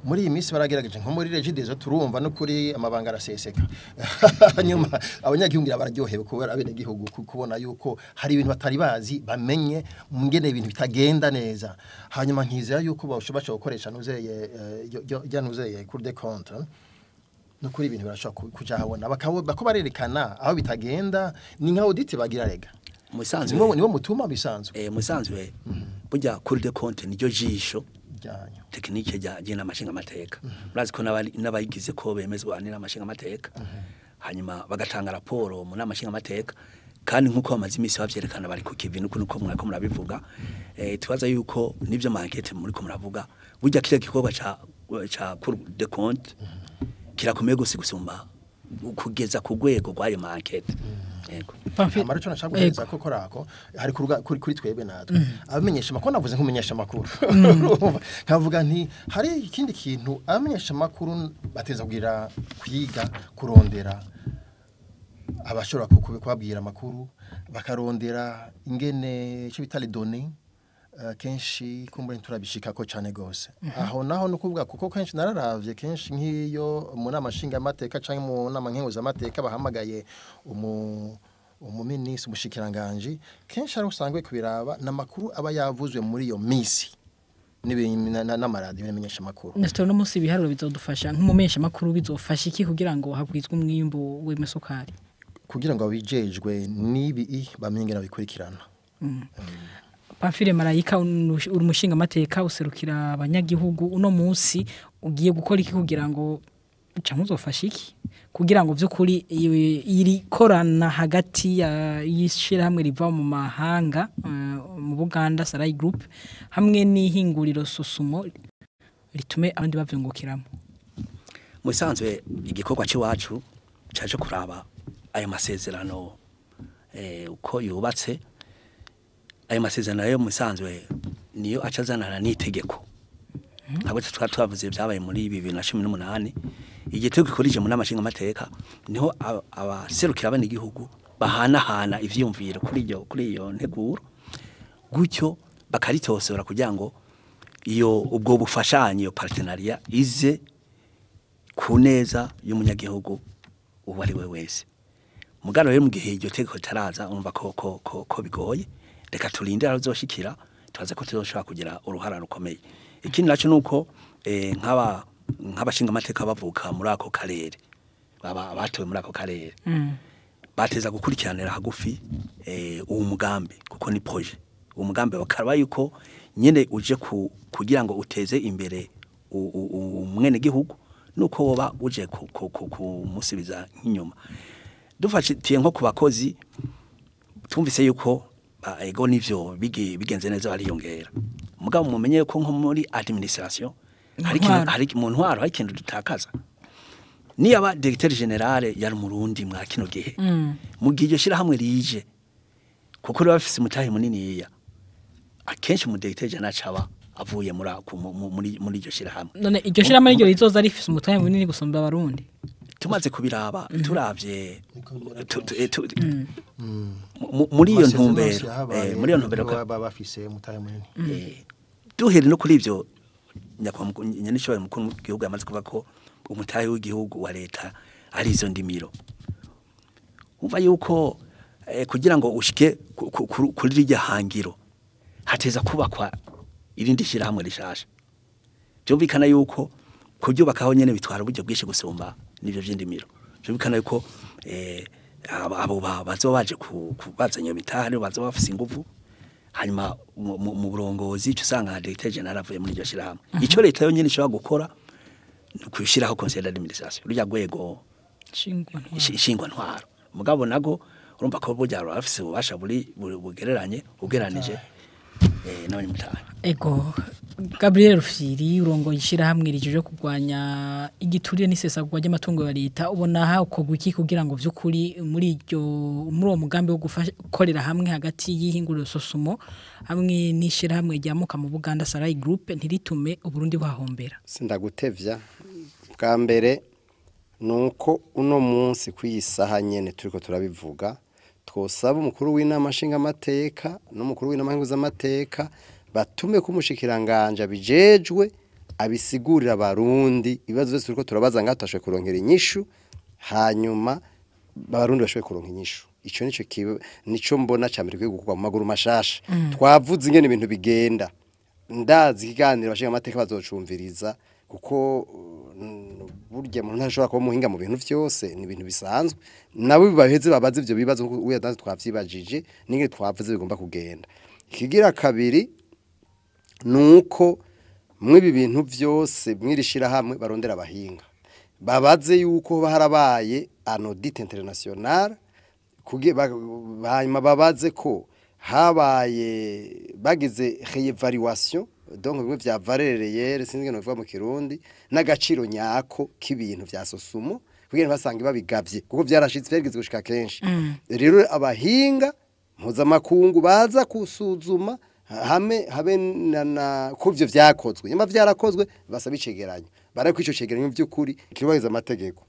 Muri iyi minsi baragerageje nko muri Regideso, turumva no kuri amabanga araseseka. Hanyuma abanyagihugu ngira bararyohewe kubera abenegihugu kubona yuko hari ibintu batari bazi bamenye ngene ibintu bitagenda neza. Hanyuma nkizera yuko bashobora gukoresha ntuzeye ya ntuzeye Cour des comptes, nukuri ibintu birashobora kuja habona, bako barerekana aho bitagenda. Ni nka audit bagira rega. Musanzwe Nibo mutuma bisanzwe. Musanzwe burya Cour des comptes niryo jisho ryanyu technique rya n'amashinga amateka. Murazi ko n'abayigize ko bemezwa n'amashinga amateka, hanyuma bagatanga raporo mu nama nshinga amateka. Kandi nkuko bamaze iminsi bavyerekana bari ku kivi, nuko mwariko murabivuga, tubaza yuko n'ivyo ma enquête muri ko muravuga, burya kiriya gikorwa ca Cour des comptes kirakomeye gose gusumba kugeza ku rwego rw'ayo ma enquête. Yego. Pamphile. Amara cyo nashaka guhereza ko korako hari kuri twebwe natwe abamenyesha amakuru, navuze nk'umumenyesha amakuru. Urumva? Nkavuga nti hari ikindi kintu abamenyesha amakuru bateza kugira kwiga kurondera abashobora kubabwira amakuru, bakarondera ingene icyo bita les données. Kenshi kumbure turabishikako cyane gose. Aho naho nukuvuga kuko kenshi nararavye kenshi nkiyo mu nama nshinga amateka canke mu nama nkenguza amateka bahamagaye umuminisitiri umushikiranganje, kenshi ari usangwe kubiraba namakuru aba yavuzwe muri iyo misi n'amaradiyo n'amenyesha makuru. Nestor, no munsi ibiharuro bizodufasha nk'umumenyesha makuru bizofasha iki kugira ngo hagwizwe umwimbu w'imesukari? Kugira ngo abijejwe nibi bamenye nabikurikirana. Pamphile Marayika, uri umushinga amateka userukira abanyagihugu, uno munsi ugiye gukora iki kugira ngo canke uzofasha iki kugira ngo vy'ukuri iri korana hagati y'ishirahamwe riva mu mahanga mu Buganda Sarai Group hamwe n'ihinguriro Sosumo ritume abandi bavyungukiramo? Mu bisanzwe igikorwa c'iwacu caje kuraba ayo masezerano uko yubatse. Ayo masezerano yo mu bisanzwe niyo acazanana n'itegeko. Ntabwo twari twavuze byabaye muri 2018, igitego gikorije mu nama nshingamateka niho abaserukira abanyagihugu bahanahana ivyiyumviro kuri iyo nteguro, gutyo bakaritosora kugira ngo iyo ubwo bufashanyo iyo partenariat ize ku neza y'umunyagihugu uwo ari we wese. Mugano rero mu gihe iryo tegeko ritaraza urumva ko bigoye, reka turinde aho rizoshikira tubaze ko tuzoshobora kugira uruhara rukomeye. Ikindi naco nuko nk'abashinga amateka bavuka muri ako karere, baba abatowe muri ako karere, bateza gukurikiranira hagufi uwo mugambi, kuko ni projet. Uwo mugambi bakaraba yuko nyene uje kugira ngo uteze imbere umwene gihugu, nuko woba uje kumusubiza nk'inyuma. Dufatiye nko ku bakozi, tumvise yuko ego nivyo bigenze neza bariyongera. Mugabo mumenye ko nko muri administration hari mu ntwaro hari ikintu dutakaza. Niba directeur general yari Murundi mwa kino gihe, mu gihe iryo shirahamwe rije kuko riba bafise umutahe munini, akenshi mu directeur general acaba avuye muri iryo shirahamwe. None iryo shirahamwe ryo rizoza rifise umutahe munini gusumba abarundi? Tumaze kubiraba turavye muri iyo ntumbero, muri iyo ntumbero baba bafise umutahe munini. Duhere no kuri ivyo nyanishoboye mukuru w'igihugu yamaze kuvuga ko umutahe w'igihugu wa leta ari izo ndimiro. Umva yuko kugira ngo ushike kuri rirya hangiro hateza kubakwa irindi shirahamwe rishasha. Byumvikana yuko kuryubakaho nyene bitwara uburyo bwinshi gusumba nivyo vy'indimiro. Byumvikana yuko abo bazoba baje kubazanya imitahe bazoba bafise inguvu, hanyuma mu burongozi ico usanga directeur general avuye muri iryo shirahamwe. Ico leta yonyene ishobora gukora ni kwishiraho conseil d'administration, rurya rwego nshingwantwaro. Mugabo nago urumva ko burya bafise ububasha buri bugereranye ugeranije n'abanyamutahe. Ego Gabriel Rufyiri, urongoye ishirahamwe rijeje kurwanya igiturire n'isesagurwa ry'amatungo ya leta, ubona hakorwa iki kugira ngo vy'ukuri muri uwo mugambi wo gukorera hamwe hagati y'ihinguriro Sosumo hamwe n'ishirahamwe ryamuka mu Buganda Sarai Group ntiritume Uburundi buhahombera? Sindagutevya. Bwa mbere nuko uno munsi kwisaha nyene turiko turabivuga, twosaba umukuru w'inama nshingamateka n'umukuru w'inama nkenguzamateka batume ko umushikiranganje abijejwe abisigurira abarundi ibibazo byose turiko turabaza ngatashe kuronkera inyishu, hanyuma abarundi bashoboye kuronka inyishu. Ico nico nico mbona ca mbere gukorwa mu maguru mashasha. Twavuze ingene ibintu bigenda, ndazi ikiganiro abashinga amateka bazocumviriza, kuko burya umuntu ntashobora kuba umuhinga mu bintu vyose, ni ibintu bisanzwe. Nabo bibaheze babaze ivyo bibazo uya danze twavyibajije n'ingene twavuze bigomba kugenda. Ikigira kabiri nuko mwibi bintu vyose mwirishira hamwe barondera abahinga babaze yuko harabaye an audit international, hanyuma babaze ko habaye bagize réévaluation, donc bimwe vya valeur réelle sinzi ngene bivuga mu Kirundi, n'agaciro nyako k'ibintu vya Sosumo kugira basange babigavye, kuko vyarashitse vyarigeze gushika kenshi. Rero abahinga mpuzamakungu baza kusuzuma hame habe na kuvyo vyakozwe, nyuma vyarakozwe basaba icegeranyo, barako ico cegeranyo by'ukuri kirubahiriza amategeko.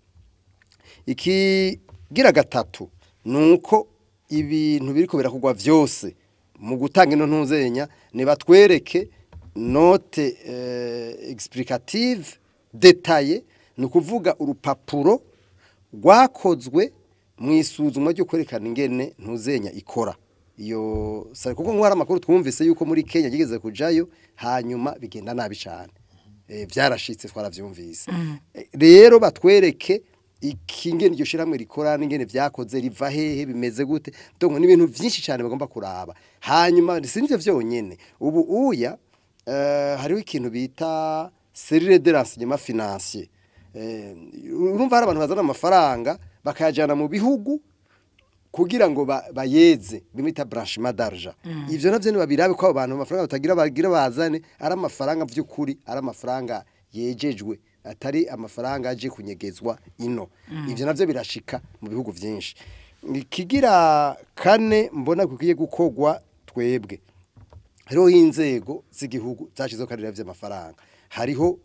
Ikigira gatatu nuko ibintu biriko birakugwa vyose Mu gutanga ino ntuzenya nibatwereke note explicative détaillée, ni ukuvuga urupapuro rwakozwe mu isuzuma ryo kwerekana ingene ntuzenya ikora iyo sare, kuko nk'uko hari amakuru twumvise yuko muri Kenya yigeze kujayo hanyuma bigenda nabi cyane. Vyarashitse, twaravyumvise. Rero batwereke ikingene iryo shiramwe rikora n'ingene vyakoze, riva hehe, bimeze gute. Donc ni ibintu vyinshi cyane bagomba kuraba. Hanyuma sinivyo vyonyene, ubu uya hariho ikintu bita cellule de renseignement financier. Urumva hari abantu bazana amafaranga bakayajana mu bihugu kugira ngo bayeze, bimwe bita blanchiment d'argent. Ivyo navyo nibabirabe ko abo bantu amafaranga batagira bagira bazane ari amafaranga vy'ukuri, ari amafaranga yejejwe, atari amafaranga aje kunyegezwa ino. Ivyo navyo birashika mu bihugu vyinshi. Ikigira kane mbona kukiye gukorwa, twebwe hariho inzego z'igihugu zashizeho kandi vy'amafaranga, hariho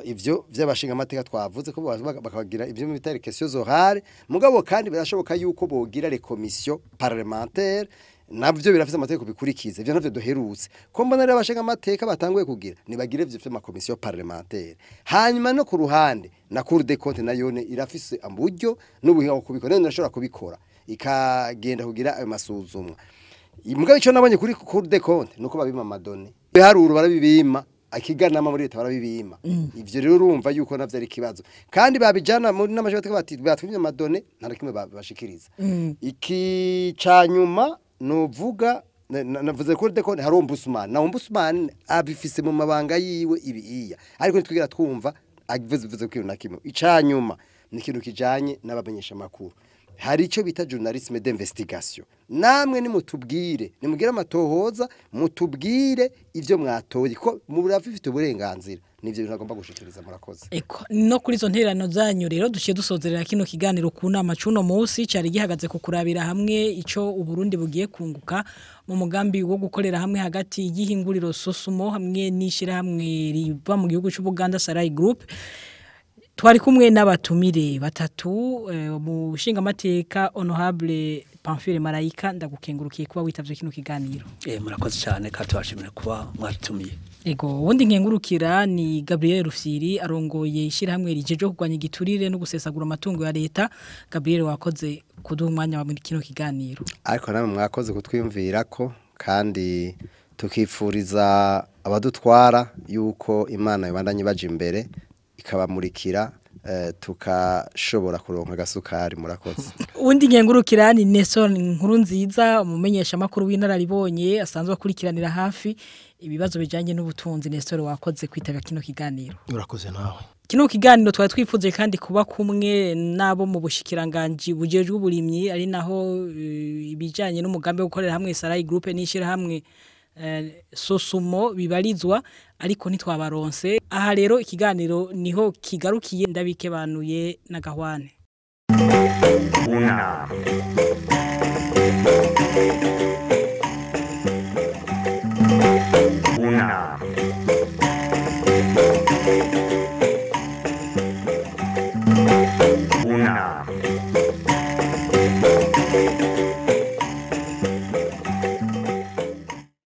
ivyo vy'abashinga amateka twavuze ko bakabagira ivyo bita les questions orales. Mugabo kandi birashoboka yuko bogira les commissions parlementaires, navyo birafise amategeko bikurikiza. Ivyo navyo duherutse ko mbona rero abashinga amateka batanguye kugira, nibagire ivyo vy'ama commission parlementaire. Hanyuma no ku ruhande na Cour des comptes nayone irafise amburyo n'ubuhinga bwo kubikora, none irashobora kubikora ikagenda kugira ayo masuzumwa. Mugabo ico nabonye kuri Cour des comptes nuko babima ama données, biharuro barabibima, akiganama muri leta barabibima. Ivyo rero urumva yuko navyo ari ikibazo, kandi babijana muri n'amashuri bati batwimye ama données, nta na kimwe bashikiriza. Iki canyuma novuga, navuze Cour des comptes, hari ombudsman, na ombudsman abifise mu mabanga yiwe ibi iya, ariko ntitwigira twumva avuze vuze kintu na kimwe. Icanyuma ni ikintu kijanye n'abamenyesha makuru, hari icyo bita journalisme d'investigation. Namwe nimutubwire, nimugire amatohoza, mutubwire ivyo mwatoye, ko murafite uburenganzira. Nivyo bintu agomba gushikiriza. Murakoze. Eko, no kuri izo ntererano zanyu rero duciye dusozerera kino kiganiro ku nama cuno munsi cari gihagaze ku kurabira hamwe ico Uburundi bugiye kunguka mu mugambi wo gukorera hamwe hagati y'ihinguriro Sosumo hamwe n'ishirahamwe riva mu gihugu c'Ubuganda, Sarai Group. Twari kumwe n'abatumire batatu, mu nshingamateka Honorable Pamphile Marayika, ndagukengurukiye kuba witavye kino kiganiro. Murakoze cyane kandi tubashimira kuba mwatumiye. Ego, ubundi nkengurukira ni Gabriel Rufyiri, arongoye ishyirahamwe rijeje kurwanya igiturire no gusesagura amatungo ya leta. Gabriel, wakoze kuduha umwanya wa muri kino kiganiro. Ariko namwe mwakoze kutwiyumvira ko, kandi tukifuriza abadutwara yuko Imana ibandanye baje imbere ikabamurikira, tukashobora kuronka agasukari. Murakoze. Ubundi nkengurukira ni Nelson Nkurunziza, umumenyesha makuru w'inararibonye asanzwe akurikiranira hafi ibibazo bijanye n'ubutunzi. Nestor, wakoze kwitaba kino kiganiro. Urakoze nawe. Kino kiganiro twari twifuje kandi kuba kumwe nabo mu bushikiranganji bujejwe uburimyi, ari naho ibijanye n'umugambi wo gukorera hamwe Sarai Group n'ishirahamwe Sosumo bibarizwa, ariko ntitwabaronse. Aha rero ikiganiro niho kigarukiye, ndabikebanuye na Gahwane. Unama. Unama.